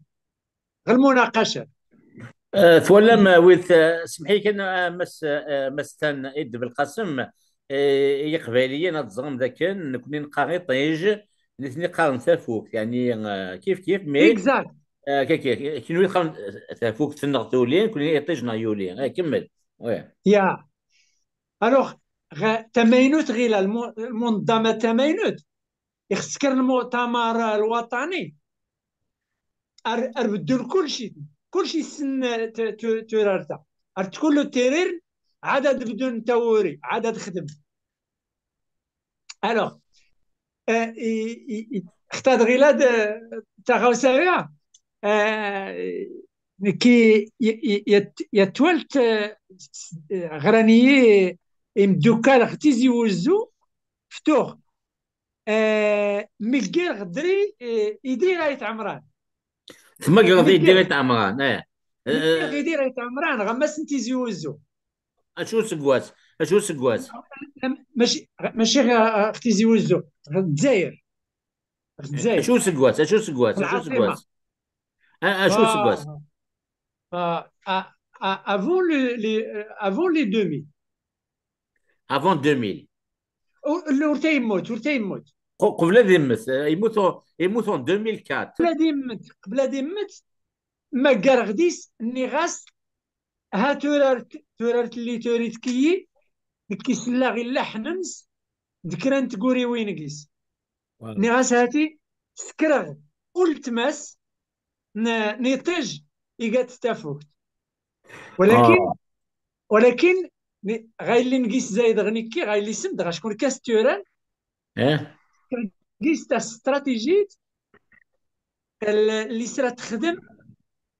Ɣer lmunaqaca. Eh, twalam, eh, wid, eh, semḥi kan, eh, mas, eh, mas tan Id Belqasem, eh, i Yiqbayliyen ad ẓren dakken nekni neqqar iṭij, nitni qqaren tafukt, yani, eh, kif kif, mais, Exact. eh, kif kif, kenwi teqqarem tafukt neɣ tuli, nekni iṭij neɣ yuli. Eh, kemmel. Ouais. Ya. Alors, ɣ-, tamaynut ɣila, lmu-, lmunḍama tamaynut, ixeṣṣ kra n lmuṭamar lwaṭani, ar, ar beddun kulci, kulci yessen, eh, t-, t-, turart-a. Ar tkullu tirir, ɛad ad bdun tawuri, ɛad ad xedmen. Alors, eh, i, i, i, xta tɣila d, eh, taɣawsa-ya, eh, nekki, i, i, yat-, yat twalt, eh, s-, s-, eh, ɣran-iyi imdukkal ɣ Tizi Wezzu, ftuɣ, eh, meggireɣ dri, eh, Idir Ayt Ɛemran. Tmegreḍ Idir Ayt Ɛemran, eh. Meggireɣ Idir Ayt Ɛemran, ɣer Mass n Tizi Wezzu. Acu seggas? Acu seggas? Maci, maci ɣer, ɣer Tizi Wezzu, ɣer Lezzayer. Ɣer Lezzayer. Acu seggas? Acu seggas? Acu seggas? A-, acu seggas? Ah, ah, ah, avant les, les, euh, avant les deux mille. Avant deux mille. Ur, ur ta yemmut, ur ta yemmut. Qu-, qbel ad immet, eh, yemmut en, yemmut en deux mille quatre. Qbel ad immet, qbel ad immet, maggareɣ dis, nniɣ-as, ha turart, turart lli turit kiyi, nekki selleɣ i llaḥen-ns, d kra n tguriwin gis. Voilà. Nniɣ-as hati, sekreɣ ultma-s n, n iṭij iga-d tafukt. Walakin, Ah. walakin, ni-, ɣa yelli n gis zaydeɣ nekki, ɣa yelli isem, dɣa acku nekk as-turan, Eh? gis tastratijit, l-, lli sra texdem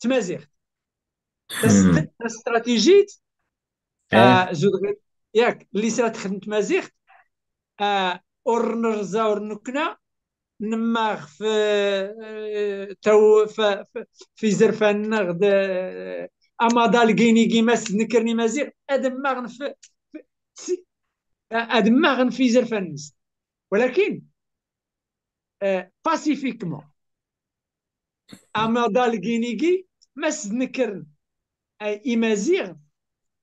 tmaziɣt. Tas-, Hmm. tastratijit, Eh? ah, zudɣi, yak, lli sra texdem tmaziɣt, ah, ur nerza, ur nukna, nemmaɣ f, eh, taw-, f, f, f izerfan-nneɣ d, eh, amaḍal gini gimas d nekkren imaziɣ, ad mmaɣen f, f, si, eh, ad mmaɣen f izerfan-nnes. Walakin, eh, pacifiquement. Amaḍal ginigi, ma s-d-nekkren, eh, imaziɣ,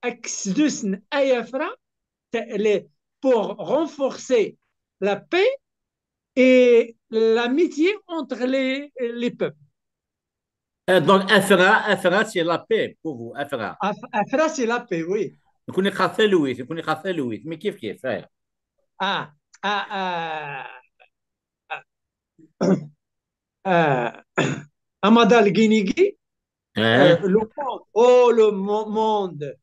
ad k-sdusen ay afra, les, pour renforcer la paix et l'amitié entre les, les peuples. Euh, donc, afra, afra, c'est la paix pour vous, afra. Af- Afra, c'est la paix, oui. Nekkni neqqar talwit, nekkni neqqar talwit, mais kif kif, eh. Ah, ah, ah, ah, ah, amaḍal n yinigi, Hein? euh, le monde, oh le mo- monde,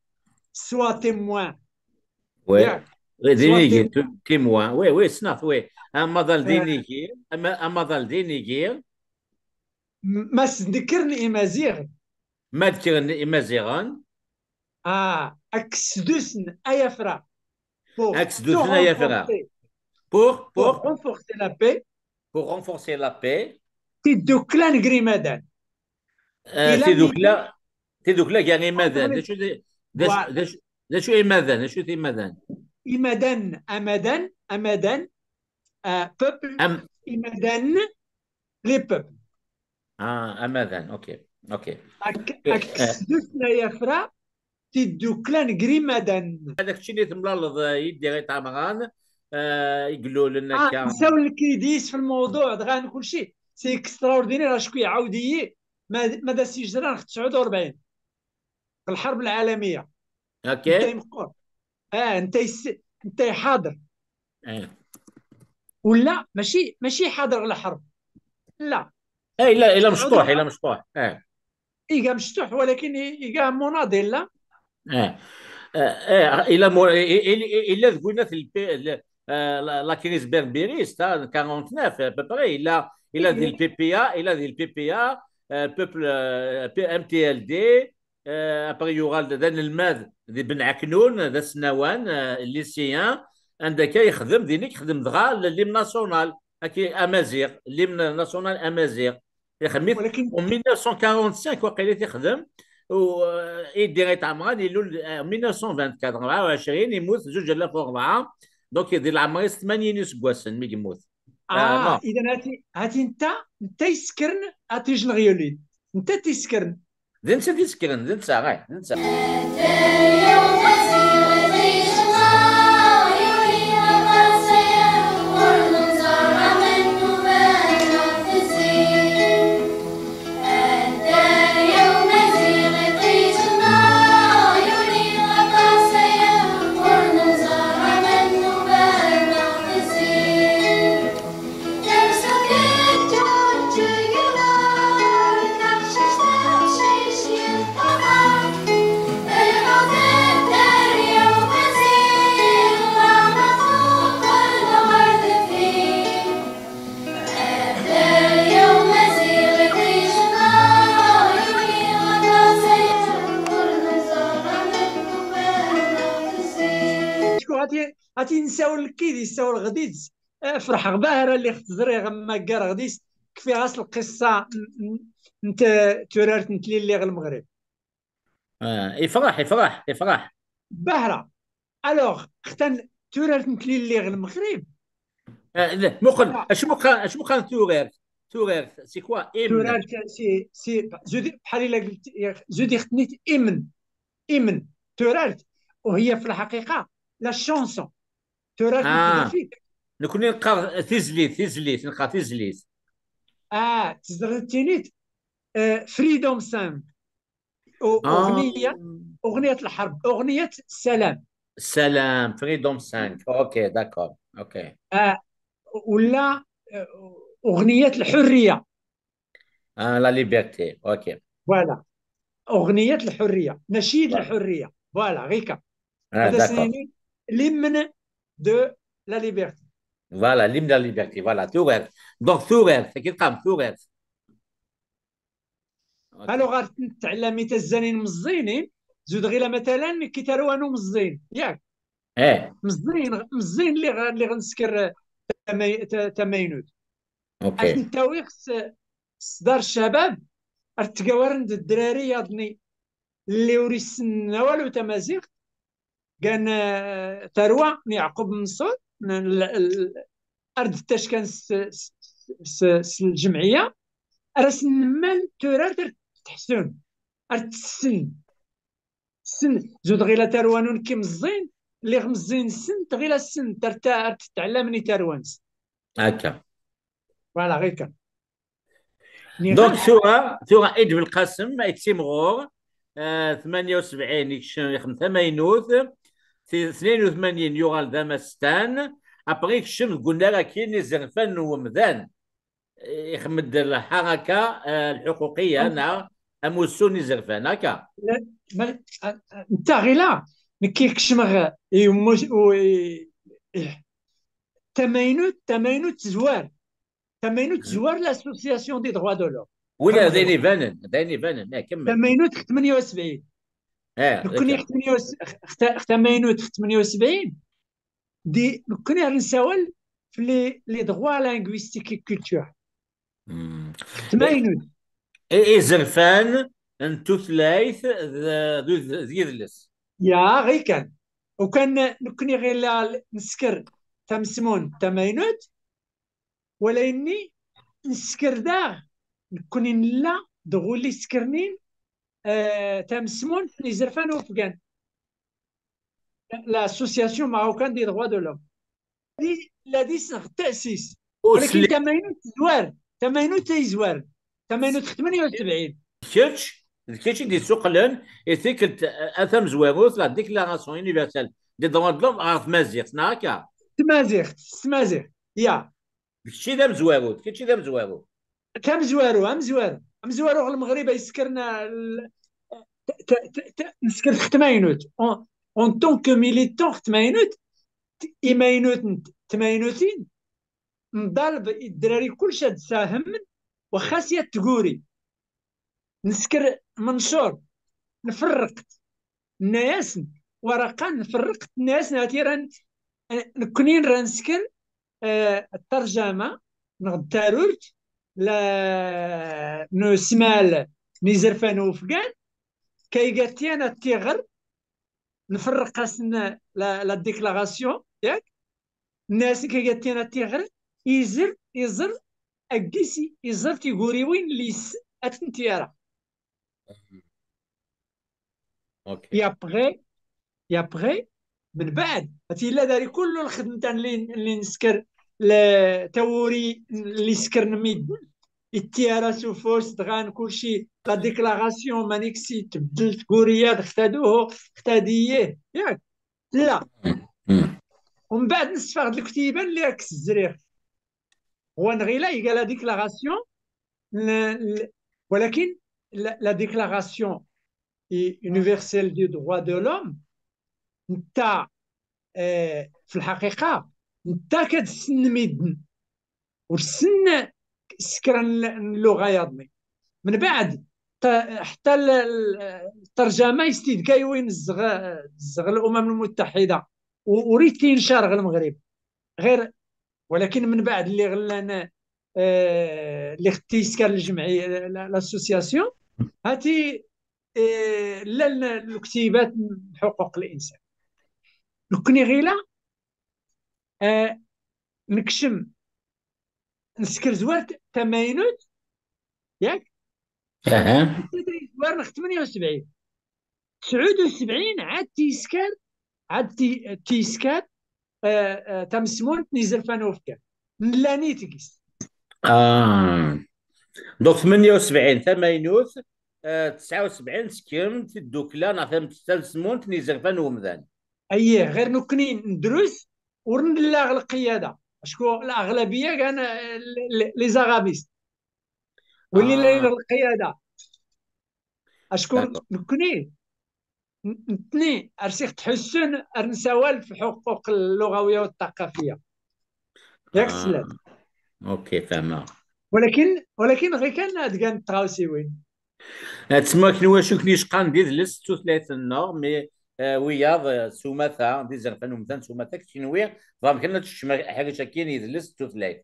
sois témoin. Ouais. Bien. Oui, d Sois inigi, témoin. Témoin. Oui, oui, ssneɣ-t, oui. Amaḍal d Euh, inigi, ama- amaḍal d inigi. M- ma snekren imaziɣen, Ma d-kkren imaziɣen, ah, ad k-sdusen ay afra. Pour ad k-sdusen ay afra. Renforcer, Pour, pour pour, renforcer la paix, pour renforcer la paix. Tiddukla n Grimadan. Euh, Il a tiddukla, mis tiddukla gar imadan. entre D acu d, d, Voilà. d, d acu imadan? D acu imadan? Imadan, amadan, amadan, euh, peuple, Am, imadan, les peuples. ah, amadan, ok, ok. Ak Euh, ak sdusen ay afra, tiddukla n Grimadan. Hada keččini temlaleḍ, euh, Yidir Ayt Ɛemran, euh, igellulen Ah, akka. Nsawel nekk yid-s fi lmewḍuɛ, dɣa n kulci. C'est extraordinaire, acku iɛawed-iyi ma, ma d as-yejran ɣef tesɛud u rebɛin. Lḥerb lɛalamiya. Ok. Netta imeqqer. Ah, netta yes-, netta iḥader. Eh. Wala, mačči, mačči iḥader ɣer lḥerb. La. Eh, ila, ila Tesɛud mecṭuḥ, u- ila mecṭuḥ. Eh. Iga mecṭuḥ, walakin i- iga munaḍil, la. Eh. Eh, eh, ila mo-, i- i- i- ila deg winat l-, l-, eh, la, la crise berbériste, hein, quarante-neuf, à peu près, ila, ila di l-P P A, ila di l-P P A, euh, peuple, euh, P-, M T L D, euh, après yuɣal d, d anelmad di Ben Ɛeknun, d asnawan, euh, lycéen, anda akka yexdem, din i yexdem dɣa l-, l'hymne national, aki amaziɣ, l'hymne national amaziɣ. Ixdem-it Walakin en mille neuf cent quarante-cinq, waqila i t-ixdem, u, euh, Yidir Ayt Ɛemran ilul, euh, en mille neuf cent vingt-quatre, rebɛa u ɛecrin, imut zuǧ alaf u rebɛa, donc di leɛmer-is tmanyin iseggasen mi yemmut. Euh, Ah, non. Idan hati, hati netta, netta yeskren At Ijneɣ yulin. Netta t-yeskren. D netta i t-yeskren, d netta, eh, d netta. Ati, ati nsawel kid, nsawel ɣdid. Eh, ferḥeɣ bahra lliɣ tt-ẓriɣ, maggareɣ deg-s, kfiɣ-as lqissa n, n, n t-, turart n tlelli ɣer Lmeɣrib. Ah, ifraḥ, ifraḥ, ifraḥ. Bahra. Alors, xtan turart n tlelli ɣer Lmeɣrib. Ah, la, muqel, acu muqel, acu muqel turart? Turart, c'est quoi? Hymne. Turart, c'est, c'est, zudi, bḥal ila qlti, zudi xtnit hymne. Hymne. Turart, وهي في الحقيقة la chanson. Turart n Ah. tdafit. Nekkni neqqar tizlit, tizlit, neqqar tizlit. Ah, tezdeɣ tinit, eh, Freedom Song. U-, Ah. أغنية، أغنية الحرب، أغنية السلام. Salam, Freedom Song. Ok, d'accord. Ok. Ah, ولا، eh, أغنية الحرية. Ah, la liberté. Ok. Voilà. أغنية الحرية، نشيد Voilà. الحرية. Voilà, غيكا. Ah, هذا d'accord. سنيني l'hymne de la liberté. Voilà, l'hymne de la liberté. Voilà, turart. Donc, turart, c'est qui comme turart? Ok. Alors, غير تتعلمي تزانين مزينين، زود غير مثلًا كي تروانو مزين، ياك؟ Eh, مزين، مزين اللي غ-، اللي غنسكر تمي-، ت-، تمينوت. ok. أتنتاوي خص-، صدار الشباب، ارتقاورن د الدراري ياضني اللي وريسن والو تمازيغ، كان، آه، ثروة يعقوب منصور، ن-، ال-، ال-، أرد التاش كان س-، س-، س-، س-، الجمعية، راه سنمال تورار تحسن، أرد السن. السن، زود غير لا تروانون كي مزين، lliɣ meẓẓi-nsent, ɣilasen ar ta-, ar tettɛellamen i tarwa-nsent. Akka. Voilà, ɣikan. Donc, tura, tura Id Belqasem, ay ttimɣur, ah, tmanya u sebɛin, yekcem, yexdem tamaynut, ti-, tnayen u tmanyin yuɣal d amastan, après yekcem deg unnar akkin izerfan n wemdan, ixdem-d lḥaraka, ah, lḥuquqiya, neɣ amussu n izerfan, akka? Ma, ah, ah, netta ɣila, nekk kecmeɣ i umus-, u-, i, i, tamaynut, tamaynut tezwar. Tamaynut tezwar l'association des droits de l'homme. Wala d ayen ibanen, d ayen ibanen, ah, kemmel. Tamaynut x tmanya u sebɛin. Ah, nekkni d'accord. X tmanya u sebɛin, x ta-, x tamaynut x tmanya u sebɛin, di, nekkni ar nessawal f les, les droits linguistiques et culturels. Tamaynut. I, izerfan n tutlayt d, d, d yidles. Ya, ɣikan. Ukan nekkni ɣila nesker tamesmunt tamaynut, wala inni nesker daɣ, nekkni nella d ɣulli skernin, eh, tamesmunt n izerfan ufgan. L'association marocaine des droits de l'homme. Di, la di sneɣ tasis. Walakin tamaynut tezwar, tamaynut ay yezwaren, tamaynut x tmanya u sebɛin. Kečč, d kečč i d-yessuqlen i tikkelt, eh, tamezwarut, la déclaration universelle des droits de l'homme ɣer tmaziɣt, neɣ akka? Tmaziɣt, s tmaziɣt, ya. D kečč i d amezwaru, d kečč i d amezwaru. Tamezwaru, amezwaru, amezwaru ɣer Lmeɣrib ay yeskren, ah, l-, t-, t-, t-, t-, nesker x tmaynut. En, en tant que militant x tmaynut, t-, imaynuten, tmaynutin, nḍaleb i ddrari kullec ad sahmen, waxxas yat tguri. Nesker mencur, nferreq-t, nna-yasen, waraqa nferreq-t, nna-yasen, ha-t-i ra n-, nekkni ra nesker, eh, ṭṭerjama, neɣ d tarurt, la, n usmal n izerfan ufgan, kaygatyan ad tiɣer, nferreq-asen la, la déclaration, yak? Nna-yasen kaygatyan ad tiɣer, izer, iẓer, aggis iẓer tiguriwin lis ad tent-yara. Ok. Et après, et après, من بعد, هاتي لا داري كل الخدمة اللي، اللي نسكر، لا توري اللي سكر نميد، التيارة سوفوس، دغان كل شيء، la déclaration، مانيكسي، تبدلت كوريا، اختادوه، اختاديه، ياك؟ لا. ومن بعد نصفغ الكتيبة اللي راك الزرير. هو نغيلا يقال la déclaration، ل-، ل-، ولكن la, la déclaration universelle des droits de l'homme، نتا، آه، في الحقيقة، نتا كتسن ميدن، وتسن سكرا اللغة ياضمي. من بعد، ت-، حتى ال-، ال-، الترجمة يستيد كاي وين الزغ-، الزغ الأمم المتحدة، و-، وريت تينشار غير المغرب. غير ولكن من بعد اللي غلان، آه، اللي ختي يسكر الجمعية، لا، لا، l'association، هاتي، آه، لا، لا، الكتيبات حقوق الإنسان. نكني غيلا، آه، نكشم، نسكر زوار ت-، تماينوت، ياك؟ اها. زوار نخ ثمانية وسبعين. تسعود وسبعين عاد تيسكر، عاد تي-، تيسكر، آه، آه، تمسمونت نيزر فانوفكا. نلاني تقيس. اه. Donc ثمانية وسبعين تماينوت، آه، تسعة وسبعين سكمت الدوكلا نعطيهم تمسمونت نيزر فانومدان. اييه، غير نكني ندرس ورنلاغ القيادة. شكون الأغلبية كان، آه، ل-، ل-، les arabistes. واللي لا آه. يلغ القيادة. أشكر نكني. ن-، نتني أرسيخ تحسن أرنسوال في حقوق اللغوية والثقافية. ياك آه. سلام. أوكي، فاهمة. ولكن، ولكن غير كان هاد كان تراوسي وين. تسمى كنوا شو كنيش قان دي دلس توثلاث النور، مي، آه، وياض، آه، سوماتا، دي زرفان ومثلا سوماتا كتنوي، ضام كنا تشمع حاجة شاكين يدلس توثلاث.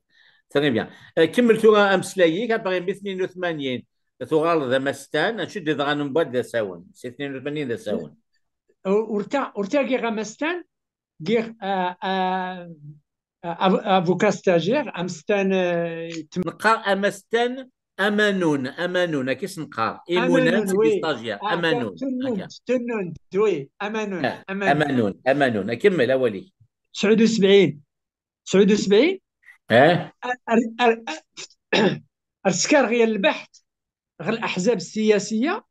Très bien. آه، كمل ثورة أمسلايك، أبغي مية اثنين وثمانين، ثورة ذا مستان، أشد ذا غنم بعد ذا ساون، سي اثنين وثمانين ذا ساون. ورتا، ورتا كي غا مستان، كي، آه، آه، آه، أف-، أفوكا ستاجير، أمستان، آه، تم- نقا أمستان، Amanun, Amanun, akka i s-neqqar. Imunan, c'est des stagiaires. Amanun, akka. Tunnun, oui, Amanun, Amanun. Amanun, Amanun. Kemmel awal-ik. Tesɛud u sebɛin. Tesɛud u sebɛin. Ar, ar, ar, ar skarɣ ya lbaḥt ɣer الأحزاب السياسية,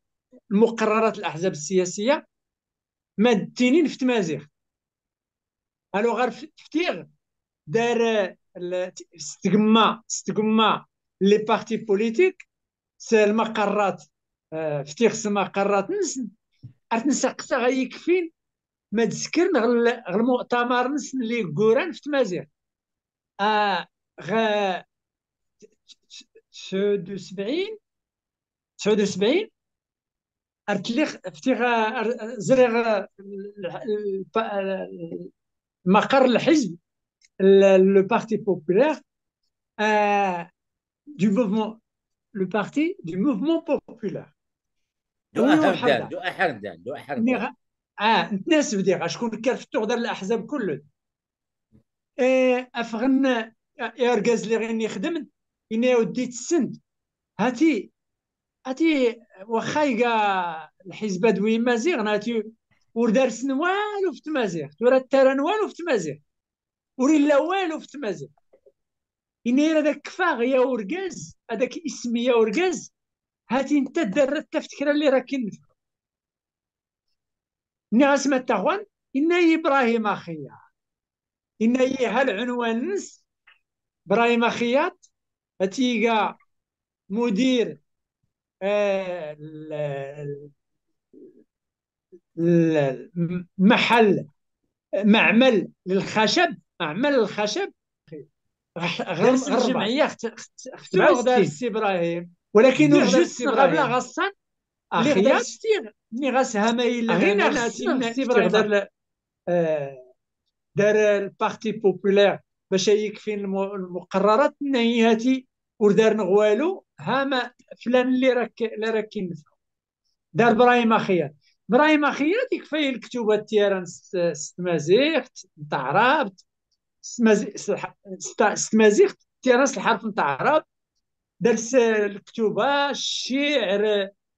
المقررات الأحزاب السياسية, ma d-ttinin f tmaziɣt. Alors, ɣer f-, ftiɣ, dar, eh, l-, s tgemma, s tgemma, les partis politiques, s lmaqerrat, eh, ftiɣ s lmaqerrat-nsen, ar ten-saqsaɣ ay ikfin, ma d-skren ɣer l-, ɣer lmu'tamar-nsen li yegguran f tmaziɣt. Ah, ɣ-, tesɛud u sebɛin, tesɛud u sebɛin, ar tliɣ, ftiɣ, ar, ẓriɣ, eh, l-, l-, pa-, eh, maqar lḥizb, le, le Parti Populaire, eh, du mouvement, le Parti du Mouvement Populaire. Du aḥerdan, du aḥerdan, du aḥerdan. Ah, nettas bdiɣ, acku nekker ftuɣ dar leḥzab kullen. Eh, afɣen, eh, argaz li ɣin ixdem, ini-yaw-d itessen-d. Hati, hati, waxxa iga lḥizb ad wi Imaziɣen, hati ur darsen walu f tmaziɣt, ur attaran walu f tmaziɣt, ur illa walu f tmaziɣt. Ini-yar ad ak-kfaɣ ya urgaz, ad ak-ismi ya urgaz, hati netta darra tafet kra li rakin nefɣ. Nniɣ-as ma ttaɣwan, inna-yi Ibrahim Axiyat. Inna-yi ha lɛunwan-nnes, Ibrahim Axiyat, ad t-iga mudir, eh, l-, l-, محل, معمل للخشب, معمل للخشب. Ɣer, ɣer, ɣer lǧemɛiyya xt-, xt-, xtuɣ dar Si Ibrahim. Walakin ur juste ɣabla ɣassan. Lliɣ dar stiɣ, nniɣ-as ha ma yella ɣin ar Si Ibrahim. Dar, eh, dar lparti populaire bac ay ikfin lmu-, lmuqerrarat, nna-yi hati ur darneɣ walu, ha ma flan li rak-, la rakin nefɣ. Dar Brahim Axiyat. Brahim Axiyat ikfa-yi lektubat tiyaran s, s tmaziɣt, n taɛrabt, s tmazi-, s lḥ-, s ta-, s tmaziɣt, tiyaran s lḥerf n taɛrabt, dars, eh, lektuba, cciɛr,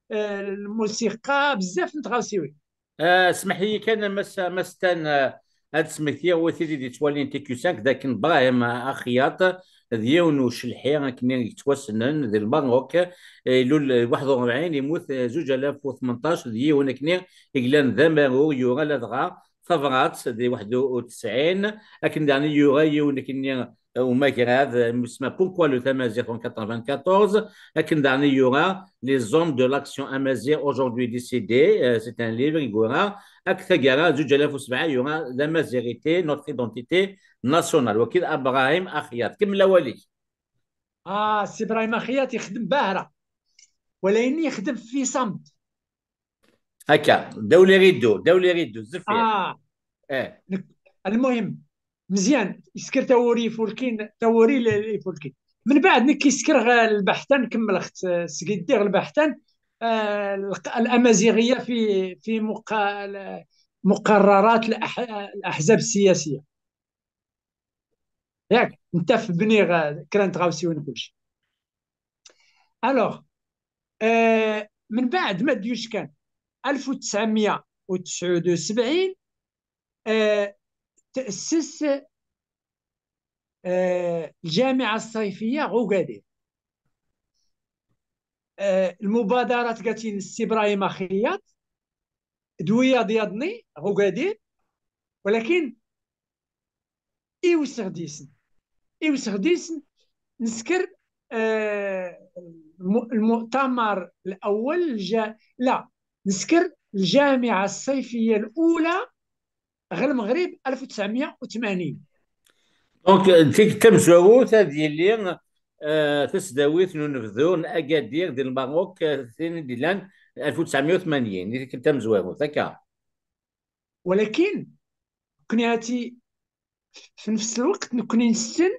eh, lmusiqa, bezzaf n tɣawsiwin. Ah, smeḥ-iyi kan, a Mass, a Mass Stan, ah, ad smektiɣ wid i d-yettwalin T Q cinq, d akken Brahim Axiyat d yiwen n ucelḥi akken yettwassnen di Lmerruk, ilul waḥed u rebɛin, yemmut, eh, zuǧ alaf u tmenṭac, d yiwen akken yellan d amaru, yura ladɣa tabrat di waḥed u tesɛin, akken daɣen yura yiwen akken umagrad, eh, isem-is Pourquoi le tamaziɣt en quatre-vingt-quatorze, akken daɣen yura Les hommes de l'action amazigh aujourd'hui décédés, euh, c'est un livre i yura, akked taggara zuǧ alaf u sebɛa yura La Mazirité, notre identité nationale. Wagi d Ibrahim Axiyat. Kemmel awal-ik. Ah, Si Ibrahim Axiyat ixdem bahra. Walakin ixdem fi samt. Akka, ddaw les rideaux, ddaw les rideaux, zeffir. Ah. Eh. Nek-, المهم, Mezyan, yesker tawuri ifulkin, tawuri l-, ifulkin. Min baɛd nekk yesker ɣer lbeḥtan, kemmleɣ-tt, eh, sgiddiɣ lbeḥtan, eh, الأمازيغية في، في مقا-، مقررات الأح-، الأحزاب السياسية. Yak, netta f-, bniɣ, eh, kra n tɣawsiwin kulci. Alors, eh, min baɛd ma d-yuckan alef u tesɛemya u tesɛud u sebɛin, eh, تأسس, eh, الجامعة الصيفية غ Ogaden. Eh, المبادرة تقاتين Si Ibrahim Axiyat, d wiyaḍ yaḍni, غ Ogaden, walakin iwseɣ disen. Iwseɣ disen, nesker, eh, الم-، المؤتمر الأول جا-، لا، nesker الجامعة الصيفية الأولى ɣ Lmeɣrib alef u tesɛemya u tmanyin. Donc, tikkelt tamezwarut ad yili, eh, tasdawit n unebdu n Agadir di Lmerruk, eh, tin i d-yellan alef u tesɛemya u tmanyin, di tikkelt tamezwarut, akka. Walakin, nekkni hati, fi نفس الوقت, nekkni nessen,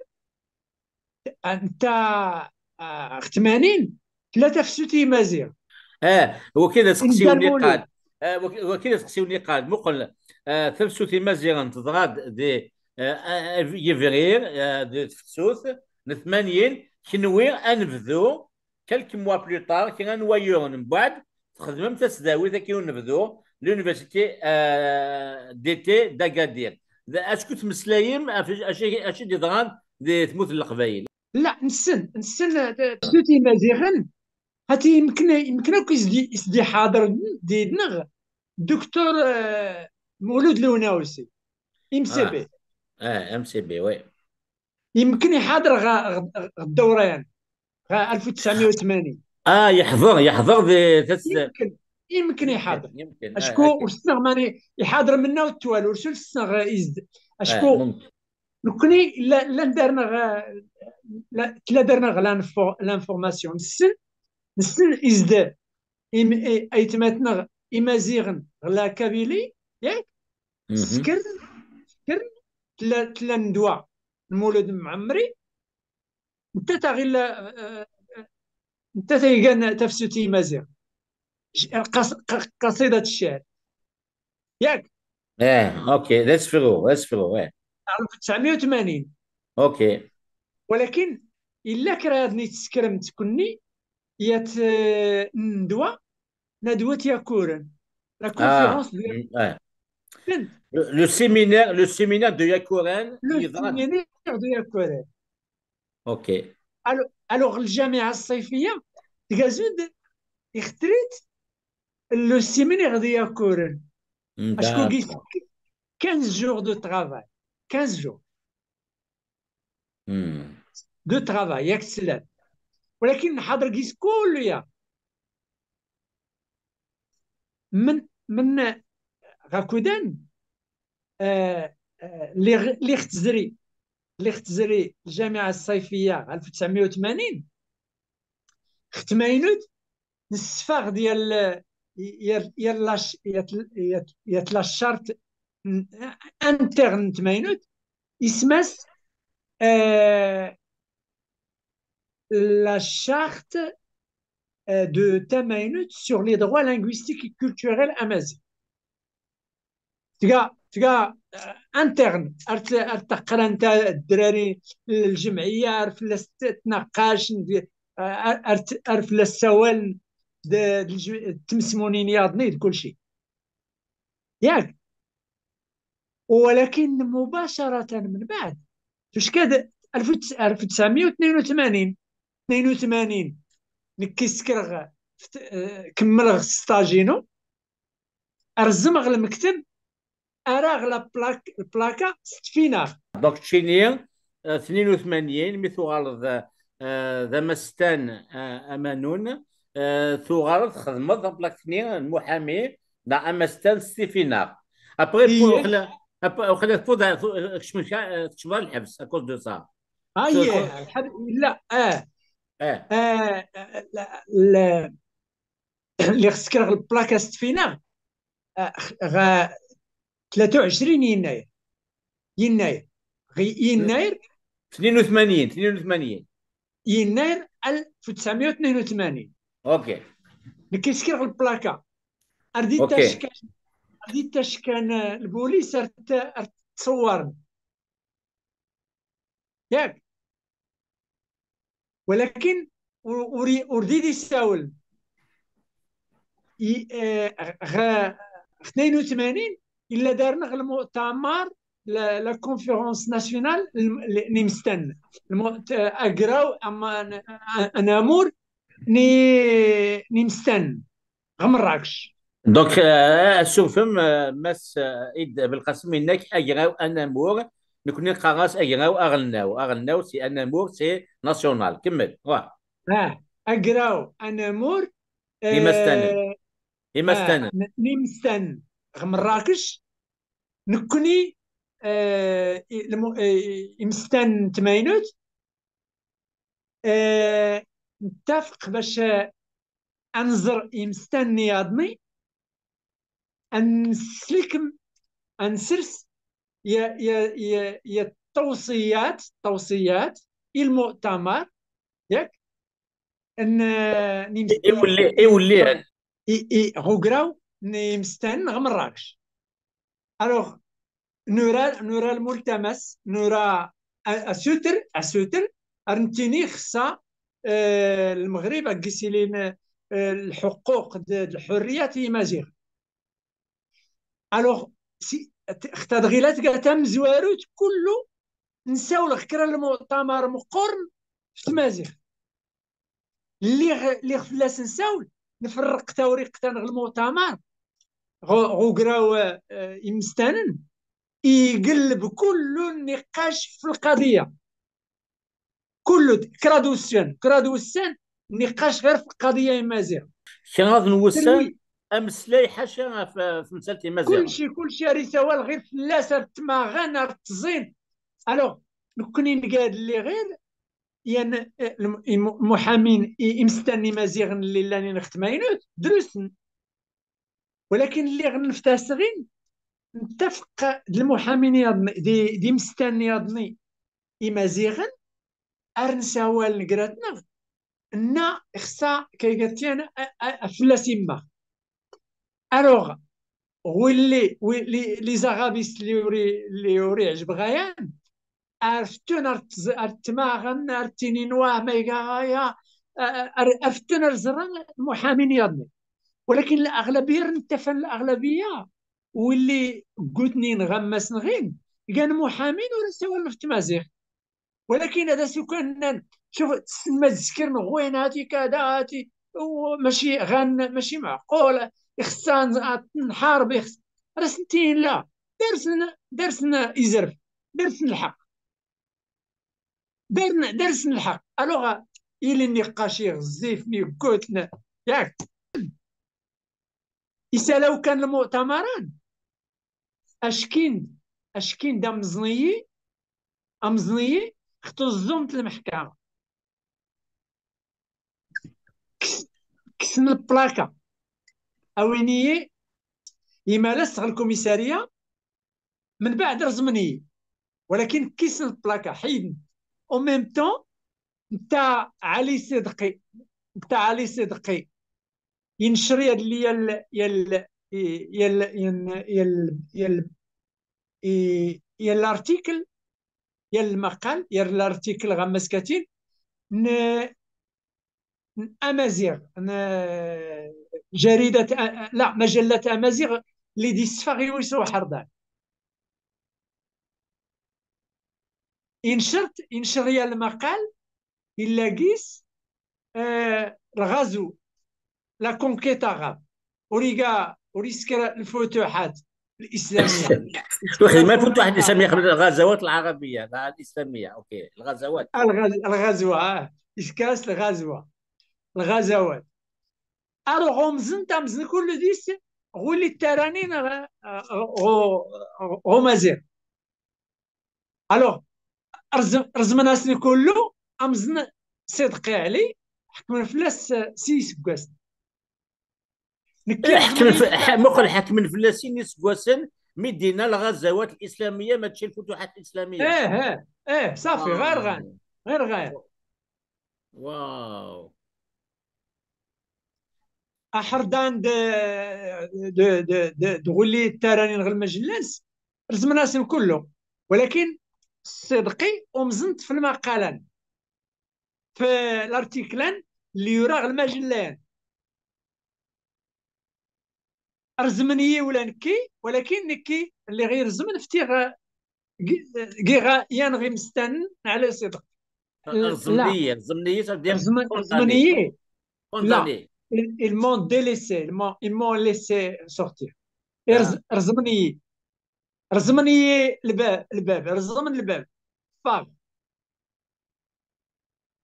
ah, netta, ah, ɣ tmanyin, tella tafsut i Yimaziɣen. Eh, wagi d aseqsi uniqal. Eh, wagi, wagi d aseqsi uniqal. Muqel, eh, tafsut Imaziɣen teḍra-d di, eh, eh, yebrir, eh, di tefsut n tmanyin, kenwi anebdu, Quelques mois plus tard, kra n wayyuren mbeɛd, txedmem tasdawit akka i unebdu, l'université, euh, d'été d'Agadir. Acku tmeslayem ɣef acu i d-yeḍran di tmurt n Leqbayel. La, nessen, nessen, eh, s Imaziɣen, hati yemken, yemken akk i s-d-, i s-d-iḥadren dinneɣ Docteur, eh, Mouloud Lounawsi, M C B. Ah, M C B, oui. Yemken iḥader ɣer, ɣer, ɣer Dawran, ɣer ألف وتسعمية وثمانين. Ah, yeḥḍer, yeḥḍer di tas- Yemken, yemken iḥader. Yemken, ah, acku ur ssneɣ mani iḥader menna u twal, ur ssneɣ is-d. Acku nekkni la, la darneɣ, la, la darneɣ l'info-, l'information. Nessen, nessen is-d im-, i-, aytmaten-nneɣ Imaziɣen ɣer la Kabylie, yak? Skern, skern, tella, tella nnedwa n Mulud Mɛemmri, netta taɣila, eh, eh, netta taygan tafsut i Imaziɣen. J-, qas-, qa-, qasidat ccɛer. Yak? Eh, ok, d asefru, d asefru, eh. ألف وتسعمية وثمانين. Ok. Walakin, illa kra ad nitskremt kunni, yat, eh, nnedwa, nadwat Yakuren. La conférence de, mm, ouais. Le, le séminaire, le séminaire de Yakuren, le séminaire de Yakuren. Ok. Alors, alors, الجامعة الصيفية, tga-d, ixter-it, le séminaire de Yakuren. Acku d'accord. Quinze jours de travail. Quinze jours. Hmm. De travail, yak teslam. Walakin nḥader gis kullu ya. Min, min ɣakudan, eh, eh, liɣ, liɣ tezri, liɣ tezri الجامعة الصيفية ألف وتسعمية وثمانين, ɣ tmaynut, n ssfeɣ diyal, yal, yal la ch-, yal, yal, yal la charte n-, interne n tmaynut, isem-as, eh, la charte, eh, de tamaynut sur les droits linguistiques et culturels amaziɣ. Tga, tga, eh, interne, ar t-, ar taqrant ddrari, ljemɛiyya, ar fell-as t-, tnaqqac, eh, ar, ar t-, ar fell-as sawal d, d lj-, d tmesmunin yaḍni d kulci. Yak? Walakin mubacaratan min baɛd, tucka-d ألف وتسعمية واثنين وثمانين، اثنين وثمانين, nekki skreɣ, eh, kemmleɣ stage-inu, rezzmeɣ lmekteb, araɣ la plaque, lplaka s tfinaɣ. Donc, keččini, eh, اثنين وثمانين, mi tuɣaleḍ, eh, d amastan, eh, amanun, eh, tuɣaleḍ txedmeḍ aplak-nni n muḥami neɣ amastan s tfinaɣ. Après, iye, waqila, ap-, waqila tfuḍ, tu-, kecmen-, eh, tkecmeḍ lḥebs à cause de ça. Ah, so, iye, so, lḥeb-, la, eh. Eh. Eh, la, la, lliɣ skreɣ lplaka s tfinaɣ, eh, ɣ-, ɣ-, ثلاثة وعشرين يناير. يناير. غي-، يناير. اثنين وثمانين، اثنين وثمانين. يناير ألف وتسعمية واثنين وثمانين. Ok. Nekki skreɣ lplaka. Ar d-, ok, ittackan, ar d-, ittackan, eh, lbulis ar t-, ar t-ttṣewwaren. Yak? Walakin ur, ur, ur d-, ur d-id-issawel. I, eh, ɣ-, ɣ tnayen u tmanin, illa darneɣ lmutamar, la, la conférence nationale, l-, l-, n imestan. Lmu-, t-, agraw, ama, n-, a-, anamur, ni, n imestan. Ɣ Mrakeč. Donc, euh, asufem, euh, Mass, euh, Id Belqasem, inna-k agraw anamur, nekni neqqar-as agraw aɣelnaw. Aɣelnaw, c'est anamur, c'est national. Kemmel, wa. Ah, agraw anamur, n imestanen. Eh, n imestanen. Ah, n-, n imestanen. Ɣ Mrakeč, nekni, eh, i-, lmu-, eh, imestanen n tmaynut, eh, nettafeq bac, eh, ad nẓer imestanen yaḍni, ad nslikem, ad nsers ya, ya, ya, ya ttawṣiyat, ttawṣiyat, i lmutamar, yak? N-, n imestanen. Iwelli-, iwellihen. I, i, ɣ ugraw n imestanen ɣ Mrakeč. Alors, nura, nura lmultamas, nura a-, asuter, asuter, ar nettini xsa, eh, Lmeɣrib, ad gis ilin, eh, lḥuquq d, d lḥurriyat i Imaziɣen. Alors, si, t-, xta tɣila tga tamezwarut kullu, nsawel ɣ kra n lmuṭamar meqqoren f tmaziɣt. Lliɣ, lliɣ fell-as nsawel, nferreq tawriqt-a neɣ lmuṭamar, ɣ-, ɣ ugraw, eh, imestanen, igelleb kullu nniqac f lqadiya. Kullu, kraḍ wussan, kraḍ wussan, nniqac ɣir f lqadiya imaziɣ. Kraḍ n wussan, ameslay ḥaca ɣef, ɣef temsalt imaziɣ. Kulci, kulci ar isawal ɣir fell-as, ar tmaɣan, ar tẓin. Alors, nekkni nga-d lliɣ ɣir, yan, eh, lm-, imu-, muḥamin, i-, imestanen imaziɣen lli llan i neɣ tmaynut, drusen. Walakin lliɣ neftasɣin, nettafeq d lmuḥamin yaḍni, d, d imestanen yaḍni imaziɣen, ar nsawal negratneɣ, nna ixsa kaygatyan a, a, a fell-as imma. Alors, willi, willi, les arabistes li uri, li uri ɛjbeɣ ayan, ar ftun ar tz-, ar tmaɣen, ar tinin wa ma iga aya, ar, ar ftun ar ẓran muḥamin yaḍni. Walakin l'aɣlabiya, ar nettafan l'aɣlabiya, willi ggutnin ɣammas nɣin, gan muḥamin ur asawal ɣef tmaziɣt. Walakin ad as-ukan nnan, cuf, tessnem ad zkren ɣwin, hati kada, hati, u maci ɣan, maci meɛqul, ixsan ad nḥareb, ixs-, ad asen-tinin la, darsen, darsen izerf, darsen lḥeqq. Darn-, darsen lḥeqq. Alors, ili nniqac iɣezzif, nni ggutn, yak. Isalaw kan lmuṭamaran, ackin, ackin d amẓniyi, amẓniyi, xtuẓẓumt lmeḥkama. Kkes-, kksen lplaka. Awin-iyi imalas ɣer lkumisariya, من بعد رزمني، ولكن كيس البلاكا حيدني. او ميم طون، نتا علي صدقي، نتا علي صدقي ينشر يا ال-، يا ال-، يا ال-، يا ال-، يا ال-، يا ال-، يا ال-، يا الارتيكل، يا المقال، يا الارتيكل غمسكتين، ن-، امازيغ، ن-، جريده أ-، لا، مجله امازيغ اللي دي الصفاغي ويسو حردان. ينشرت، ينشر يا المقال الا قيس، آه، الغزو، لا كونكيت اغاب. وريقا، وريسكرا الفتوحات الاسلاميه. واخي، ما كنت واحد يسمي الغزوات العربيه، لا، الاسلاميه، اوكي، الغزوات. الغز-، الغزوه، اه، اسكاس الغزوه، الغزوات. الو غومزن تامزن كل ديس، غولي الترانين غ-، غ-، غو-، غو مزيغ. الو رزم-، رزمنا سني كله، امزن صدقي علي، حكمنا فلاس سي سكاس. نكي إيه، حكم الف-، ح-، مخ الحكم الفلاسي نسقوسن مدينة الغزوات الإسلامية، ما تشيل الفتوحات الإسلامية. ايه، ايه، ايه، صافي، غير آه. غير، غير غير. واو. أحردان د-، د-، د-، د-، دغولي التراني نغ المجلس، رزمناسن كله. ولكن صدقي ومزنت في المقالة، في الارتيكلان اللي يراغ المجلان. رزمني ولا نكي، ولكن نكي اللي غير زمن فتيغ، غيغا يان غي مستن على صدق. لا. رزمني، رزمني، ça veut dire رزمن-، condamné. رزمني. لا. Condamné. Ils, ils m'ont délaissé, ils m'ont, ils m'ont laissé sortir. آه. رز-، رزمني. رزمني الباب، الباب، رزمن الباب. فاغ.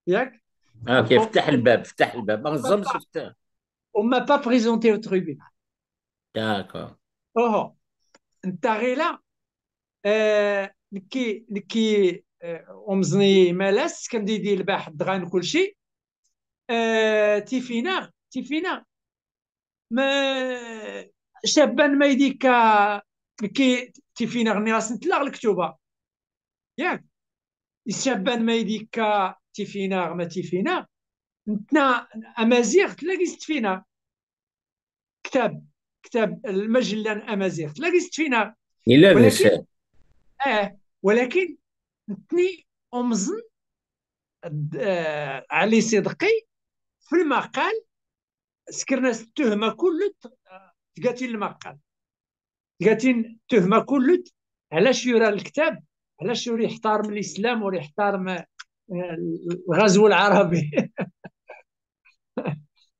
ياك؟ اوكي، فتح الباب، فتح الباب، ما رزمش، فتح. On m'a pas présenté au tribunal. D'accord. اوهو. انت غيلا، آه، نكي، نكي، آه، ومزني مالاس، كان ديدي الباح دغان كل شيء. آه، تيفينا، تيفينا. ما شابان ما يديك كي تيفينا غني راس نتلاغ الكتوبة. ياك؟ الشابان ما يديك تيفينا ما تيفينا. نتنا أمازيغ تلاقي ستفينا. كتاب، كتاب المجلة أمازيغ تلاقي ستفينا. إلا ولكن، بس. آه، ولكن نتني أمزن آه، علي صدقي في المقال، سكرنا التهمة كلت، آه، تقاتل المقال. Tga-t-in tuhma kullet, ɛlac yura lektab, ɛlac ur yeḥtarem l'islam, ur yeḥtarem, eh, الغزو العربي.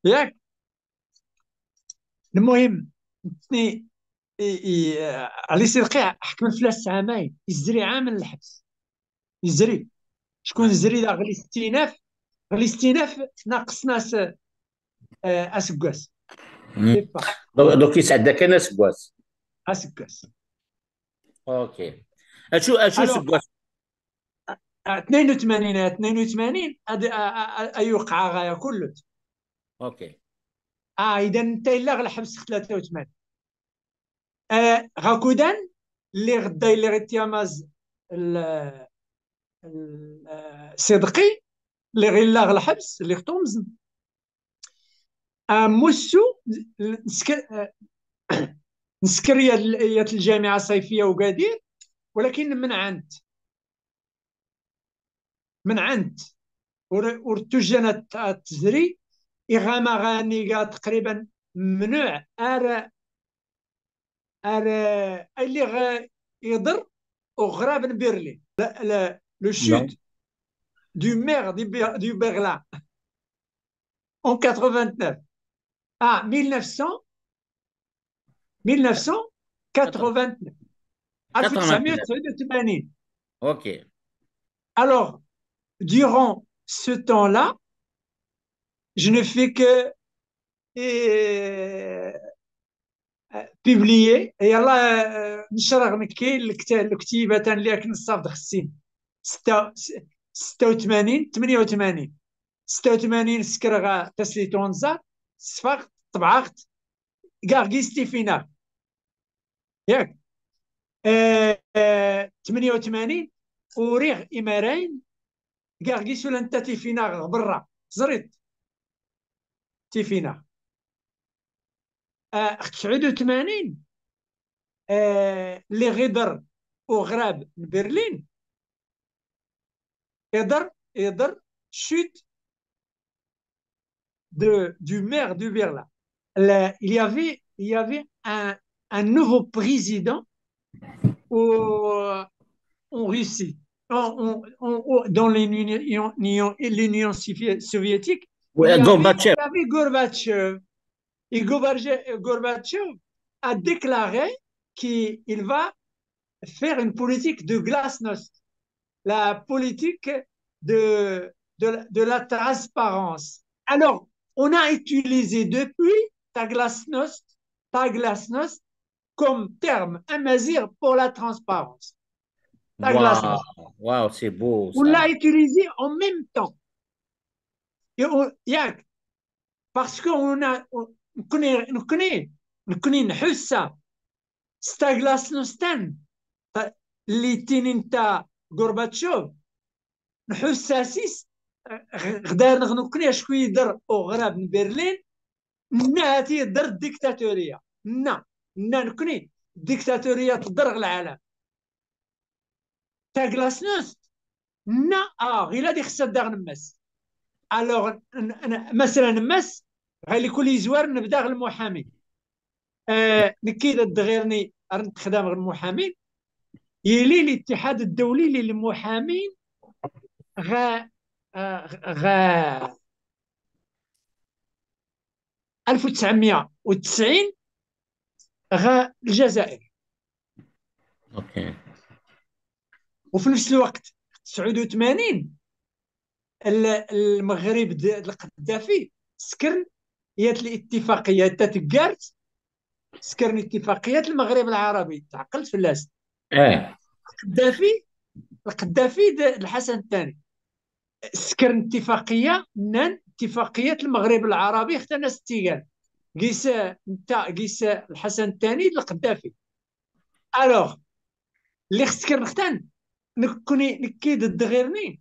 Yak? Lmuhim, netni, i, i, eh, Ali Sidqi ḥekmen fell-as ɛamayen, yezri ɛam n lḥebs. Yezri. Acku nezri daɣ ɣ listinaf, ɣ listinaf naqsen-as, eh, aseggas. Donc, donc yesɛedda kan aseggas. Aseggas. Ok. Acu, acu Alors, aseggas? Ah, tnayen u tmanyin, ah, tnayen u tmanyin, ad, a, a, a, ay yuqeɛ ɣaya kullet. Ok. Ah, idan nta yella ɣ lḥebs ɣ tlata u tmanyin. Eh, ɣakudan, lliɣ dda, lliɣ ittyamaz l-, l-, eh, Sidqi, lliɣ illa ɣ lḥebs, lliɣ tumzen. Amussu, nsker, eh, nsker yat, yat lǧamiɛa ṣayfiya Ugadir, walakin menɛent. Menɛent. Ur, ur tujjan ad, ad tezri, iɣama ɣaniga taqriban mennuɛ ar, ar, ay lliɣ iḍer uɣrab n Berlin. Le, le, le chute du maire du Ber-, du Berlin en quatre-vingt-neuf. Ah, mille neuf cents, mille neuf cent quatre-vingt-neuf. ألف وتسعمية وتسعة وثمانين. Ok. Alors, durant ce temps-là, je ne fais que, euh, publier, يلا, euh, نشرغ نكي الكت-، الكتيبة تان اللي كنصاف دخسين. ستة، ستة وثمانين، ثمانية وثمانين. ستة وثمانين سكرغ تسلي تونزا، صفغت، طبعغت، كاع كيستي فينا. ياك؟ آه، آه، ثمانية وثمانين، وريغ إمارين، كاع كيسولا نتا تيفينا غ برا. زريت. تيفينا. آه، تسعود وثمانين، آه، اللي غيدر وغراب برلين، يدر، يدر chute de, du maire de Berlin. Le, il y avait, il y avait un, un nouveau président au, en Russie, en, en, en, en, dans l'Union, l'Union, l'Union sovié-, soviétique. Il y avait, Gorbatchev. Il y avait Gorbatchev. Et Gorbatchev, Gorbatchev a déclaré qu'il va faire une politique de glasnost, la politique de, de, de la transparence. Alors, on a utilisé depuis ta glasnost, ta glasnost comme terme amazigh pour la transparence. Ta glasnost. Waouh, c'est beau. On l'a utilisé en même temps. Et on, ياك, parce qu'on a, on, نكوني، نكوني، نكوني نحسها. ستاغلاسنوستان، اللي تينين تا غورباتشوف، نحساسيس، غ-، غدار نغنوكني شكون يدر او غراب من برلين، نا هاتي يدر الديكتاتورية، نا، نا نكني الديكتاتورية تضر العالم. تاغلاسنوست، نا، اه، غير هادي خصها داغ نماس. الوغ، ن-، ن-، مثلا نماس، غير لكل يزوار نبدا غير المحامي. آه، نكيد الدغيرني، رنت خدام غير المحامين. يلي الاتحاد الدولي للمحامين غا، آه، غا ألف وتسعمية وتسعين غا الجزائر. اوكي. وفي نفس الوقت تسعود وثمانين ال-، المغرب د-، القذافي سكر يات الاتفاقية تاع تقارت، سكر اتفاقية المغرب العربي، تعقلت فلاس؟ اه. القذافي، القذافي د-، الحسن الثاني سكر اتفاقية، نان اتفاقية المغرب العربي، اختنا ستيغان. قيس، انت قيس الحسن الثاني القذافي. الوغ، اللي خصك نختن، نكوني نكيد الدغيرني،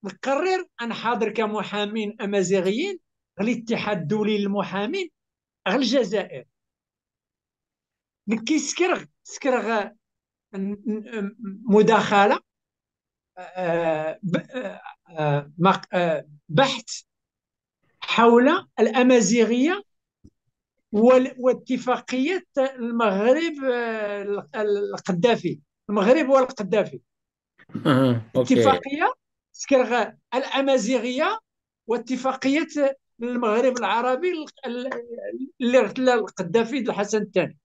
نقرر أن حاضر كمحامين أمازيغيين غ الاتحاد الدولي للمحامين غ الجزائر. نكي سكرغ، سكرغ، ن-، ن-، مداخلة، آه، ب-، آه، آه، مق- آه، بحث حول الأمازيغية وال- واتفاقية المغرب، آه، ال- ال- القذافي، المغرب والقذافي. أها، أوكي. اتفاقية سكرغ الأمازيغية واتفاقية المغرب العربي ال- ال- اللي غتلا القذافي الحسن الثاني.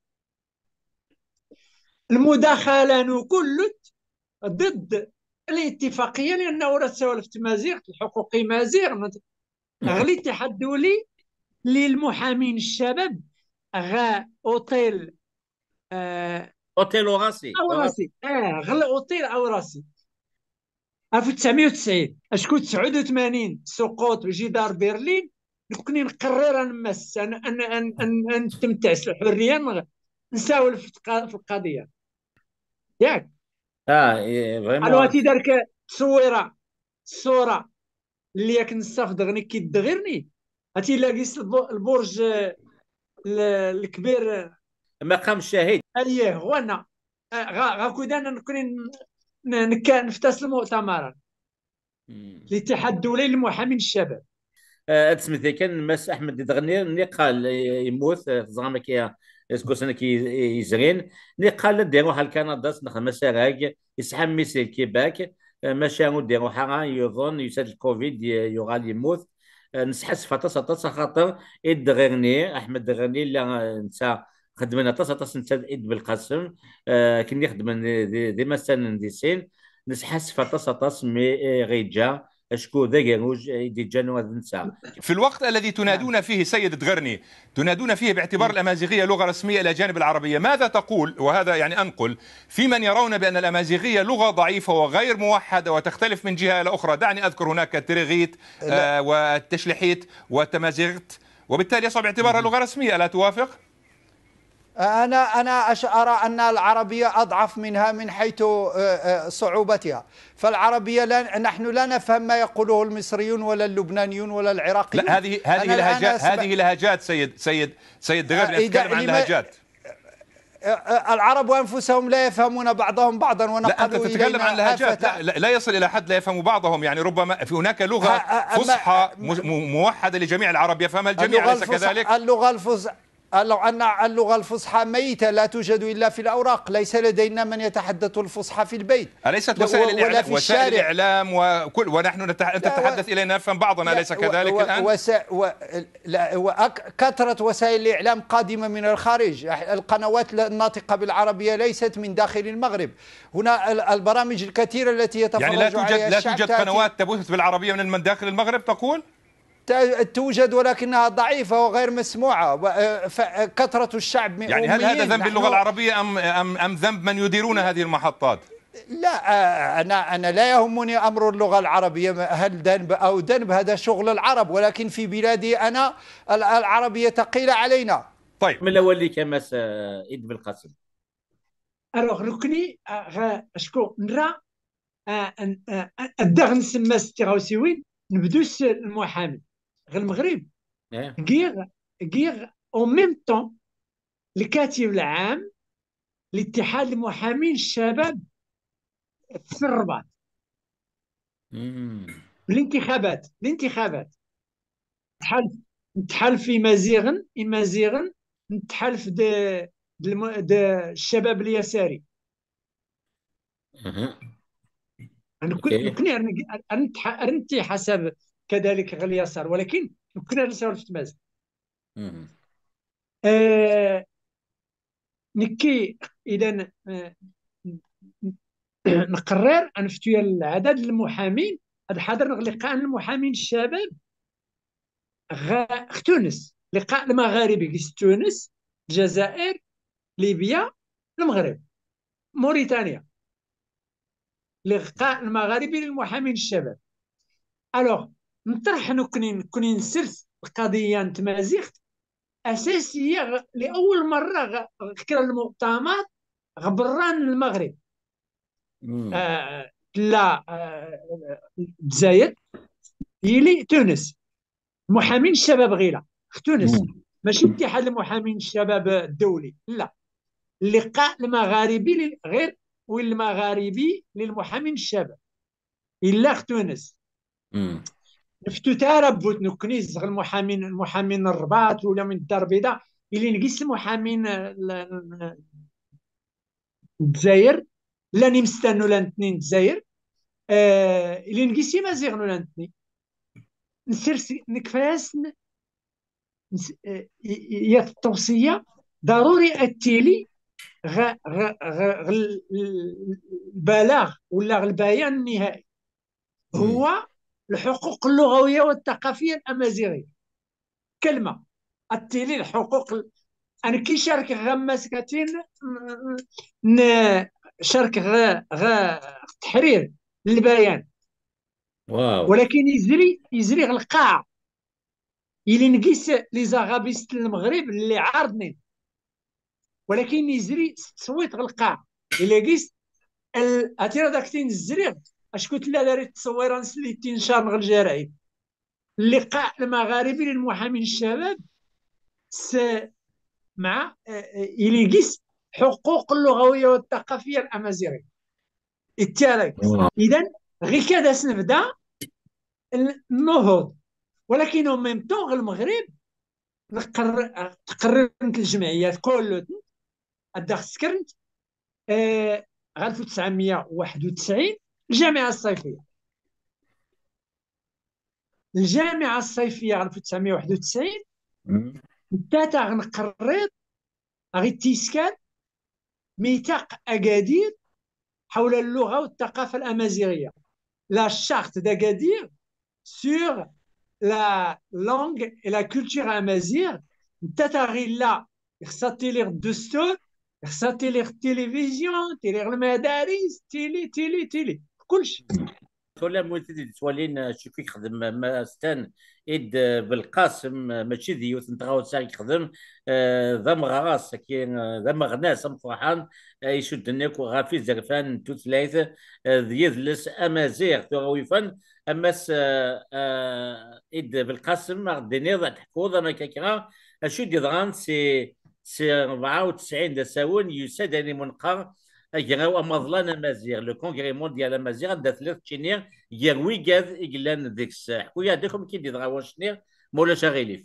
المداخلة كل ضد الاتفاقية، لأنه راه سوالف تمازيغ، الحقوقي مازيغ، من- غلي الاتحاد الدولي للمحامين الشباب غا أوتيل، آه، أوتيل أوراسي. أوراسي. آه، غل أوتيل أوراسي. ألف وتسعمية وتسعين، أشكو تسعود وتمانين سقوط جدار برلين، نكوني نقرر نمس، أن، أن، أن، أن، أن تمتعس الحرية، نغ-، نساول في الق-، في القضية. ياك؟ اه، إيه، فريمون. الو، هاتي دارك تصويرة، الصورة اللي ياك نستافد غني كي تدغيرني. هاتي لاقيس الب-، البرج، آه، ال-، الكبير، آه، مقام الشهيد. اييه، هو انا. آه، غا، غا كودان نكون ن-، ن-، نك-، نفتس المؤتمر. الاتحاد الدولي للمحامين الشباب. آه، هاد السميت كان ماس احمد دغني نقال يموت، آه، زعما كي اسكو سنه كي يزرين، نقال ديروح لكندا سنخ مساراك يسحم ميسيل كيباك، آه، ماشي وديروح يظن يسد الكوفيد ي-، يغال يموت. آه، نسحس فطاس طاس خاطر إد غيرني احمد غيرني لا نسى خدمنا طاس طاس نسى إد بالقاسم. آه، كني خدمنا دي، دي مثلا دي سين نسحس فطاس طاس مي، آه، غيجا اشكو ذا جاروج إدي جانو هذا نسى. في الوقت الذي تنادون فيه سيد دغرني، تنادون فيه باعتبار الأمازيغية لغة رسمية إلى جانب العربية، ماذا تقول، وهذا يعني أنقل، في من يرون بأن الأمازيغية لغة ضعيفة وغير موحدة وتختلف من جهة إلى أخرى؟ دعني أذكر هناك التريغيت، آه، والتشليحيت والتمازيغت، وبالتالي يصعب اعتبارها لغة رسمية، ألا توافق؟ أنا، أنا أش-، أرى أن العربية أضعف منها من حيث، آه، آه، صعوبتها. فالعربية لا، نحن لا نفهم ما يقوله المصريون ولا اللبنانيون ولا العراقيون. لا، هذه، هذه أنا الآن لهجات، أسمع هذه لهجات سيد، سيد دغرني، آه، إذا أتكلم عن لما- لهجات. آه، آه، العرب أنفسهم لا يفهمون بعضهم بعضا، لا، أنت ونقلوا تتكلم إلينا عن لهجات. آفة. لا، لا، لا يصل إلى حد لا يفهم بعضهم، يعني ربما في هناك لغة ها، أما فصحى م-، م-، موحدة لجميع العرب يفهمها الجميع، اللغة أليس الفصحى، كذلك؟ اللغة الفصحى، لو أن اللغة الفصحى ميتة لا توجد إلا في الأوراق، ليس لدينا من يتحدث الفصحى في البيت. أليست لا، وسائل و-، ولا الإعلام، في وسائل الشارع. الإعلام وكل، ونحن نتح-، أنت لا، و-، تتحدث إلينا نفهم بعضنا، لا، أليس و-، كذلك و-، الآن؟ وس-، و-، لا، وأك-، كثرة وسائل الإعلام قادمة من الخارج. القنوات الناطقة بالعربية ليست من داخل المغرب. هنا ال-، البرامج الكثيرة التي يتفرج يعني لا توجد، عليها لا الشعب توجد تأتي قنوات تبث بالعربية من، من داخل المغرب تقول؟ ت-، توجد، ولكنها ضعيفة وغير مسموعة. و-، آه، ف-، كثرة الشعب من يعني هل هذا أميين. ذنب نحن اللغة العربية أم، أم، أم ذنب من يديرون هذه المحطات؟ لا، آه، أنا، أنا لا يهمني أمر اللغة العربية، هل ذنب أو ذنب، هذا شغل العرب، ولكن في بلادي أنا ال-، العربية ثقيلة علينا. طيب. من الأول اللي كان ماس، آه، إد بالقاسم. الوغ نكني، آه، غا شكون نرى، آه، أن، آه، آه، الدغ نسمى ستي غاوسيوين، نبدو س-، المحامي غير المغرب. إيه. غير، غير أو ميم طون الكاتب العام لاتحاد المحامين الشباب في الرباط. مم. الانتخابات، الانتخابات. تحالف، نتحالف في مازيغن، إمازيغن، نتحالف د، د الم-، د الشباب اليساري. أها. أنا كنت، أوكي. كنت أنا، أنا نتح-، أنا نتي حسب كذلك غير اليسار، ولكن كنا نسولف في مازيغن. مم. آه، نكي إذا، آه، نقرر أنفتو العدد المحامين هذا حاضر لقاء المحامين الشباب غا-، في تونس، لقاء المغاربة في تونس، الجزائر، ليبيا، المغرب، موريتانيا، لقاء المغاربي للمحامين الشباب. الوغ نطرح نكني، نكني نسرس القضية نتمازيغت أساسية غ-، لأول مرة غ-، غ-، كرا المؤتمر غبران المغرب. مم. آه، لا، آه، الجزائر، يلي تونس. محامين الشباب غيلا، في تونس. ماشي اتحاد المحامين الشباب الدولي، لا. اللقاء المغاربي لل-، غير والمغاربي للمحامين الشباب. إلا في تونس. Neftut ara bwut nekkni zdeɣ lmuḥamin, lmuḥamin n Rrbaṭ wala min Ddar Lbida, ilin gis lmuḥamin, eh, l-, l-, n Dzayer, llan imestanen ula netni n Dzayer, eh, ilin gis imaziɣen ula netni. Nsers, nekfa-yasen, ns-, eh, i, i, yat ttewṣiya, ḍaruri ad tili ɣ-, ɣ-, ɣ-, ɣ-, l-, l-, lbalaɣ wala ɣ-, lbayan nnihai. هو الحقوق اللغوية والثقافية الأمازيغية. كلمة. التيلي الحقوق ال-، أنا كي شارك غمس كاتين، ن-، شارك غ-، غ-، التحرير، البيان. ولكن يزري، يزري القاع. إلي نقيس لي زاغابيست المغرب اللي عارضني. ولكن يزري تصويت غ القاع. إلا قيس ال-، أتيرا داك تين الزريغ، أشكون تلا داري التصويرة نسلي تين شهر غ الجرايد. اللقاء المغاربي للمحامين الشباب س-، مع، آه، آه، إلي قيس حقوق اللغوية والثقافية الأمازيغية. التالي. إذن غير كذا سنبدا ال-، النهوض. ولكن أو ميم طون غ المغرب نقر-، تقررت الجمعيات كل أدخ سكرنت، آه، غا ألف وتسعمية وواحد وتسعين الجامعة الصيفية. الجامعة الصيفية ألف وتسعمية وواحد وتسعين، بدات غنقريض، غي تيسكان، ميثاق أكادير حول اللغة والثقافة الأمازيغية. La charte d'Agadir sur la langue et la culture amazigh. نتا تاغي لا، خصها تيلي الدستور، خصها تيلي التلفزيون، تيلي المدارس، تيلي، تيلي، تيلي. كلشي. Tura wid i d-yettwalin, eh, acu i yexdem, eh, Mass Stan Id, eh, Belqasem, eh, mačči d yiwet n tɣawsa i yexdem, eh, d ameɣras, akkin, eh, d ameɣnas ameqqran, eh, icudden akk ɣef izerfan n tutlayt, eh, d yidles amaziɣ. Tura wifan, a Mass, eh, eh, Id Belqasem, a ɣ-d-tiniḍ, a d-teḥkuḍ, ama akka kra, acu i d-yeḍran si, si rebɛa u tesɛin d asawen, yusa-d ayen imunqer agraw amaḍlan amaziɣ, le Congrès mondial amaziɣ, anda telliḍ keččini gar wigad i yellan deg-s. Ḥku-yaɣ-d akk amek i d-yeḍra wannect-nni, ma ulac aɣilif.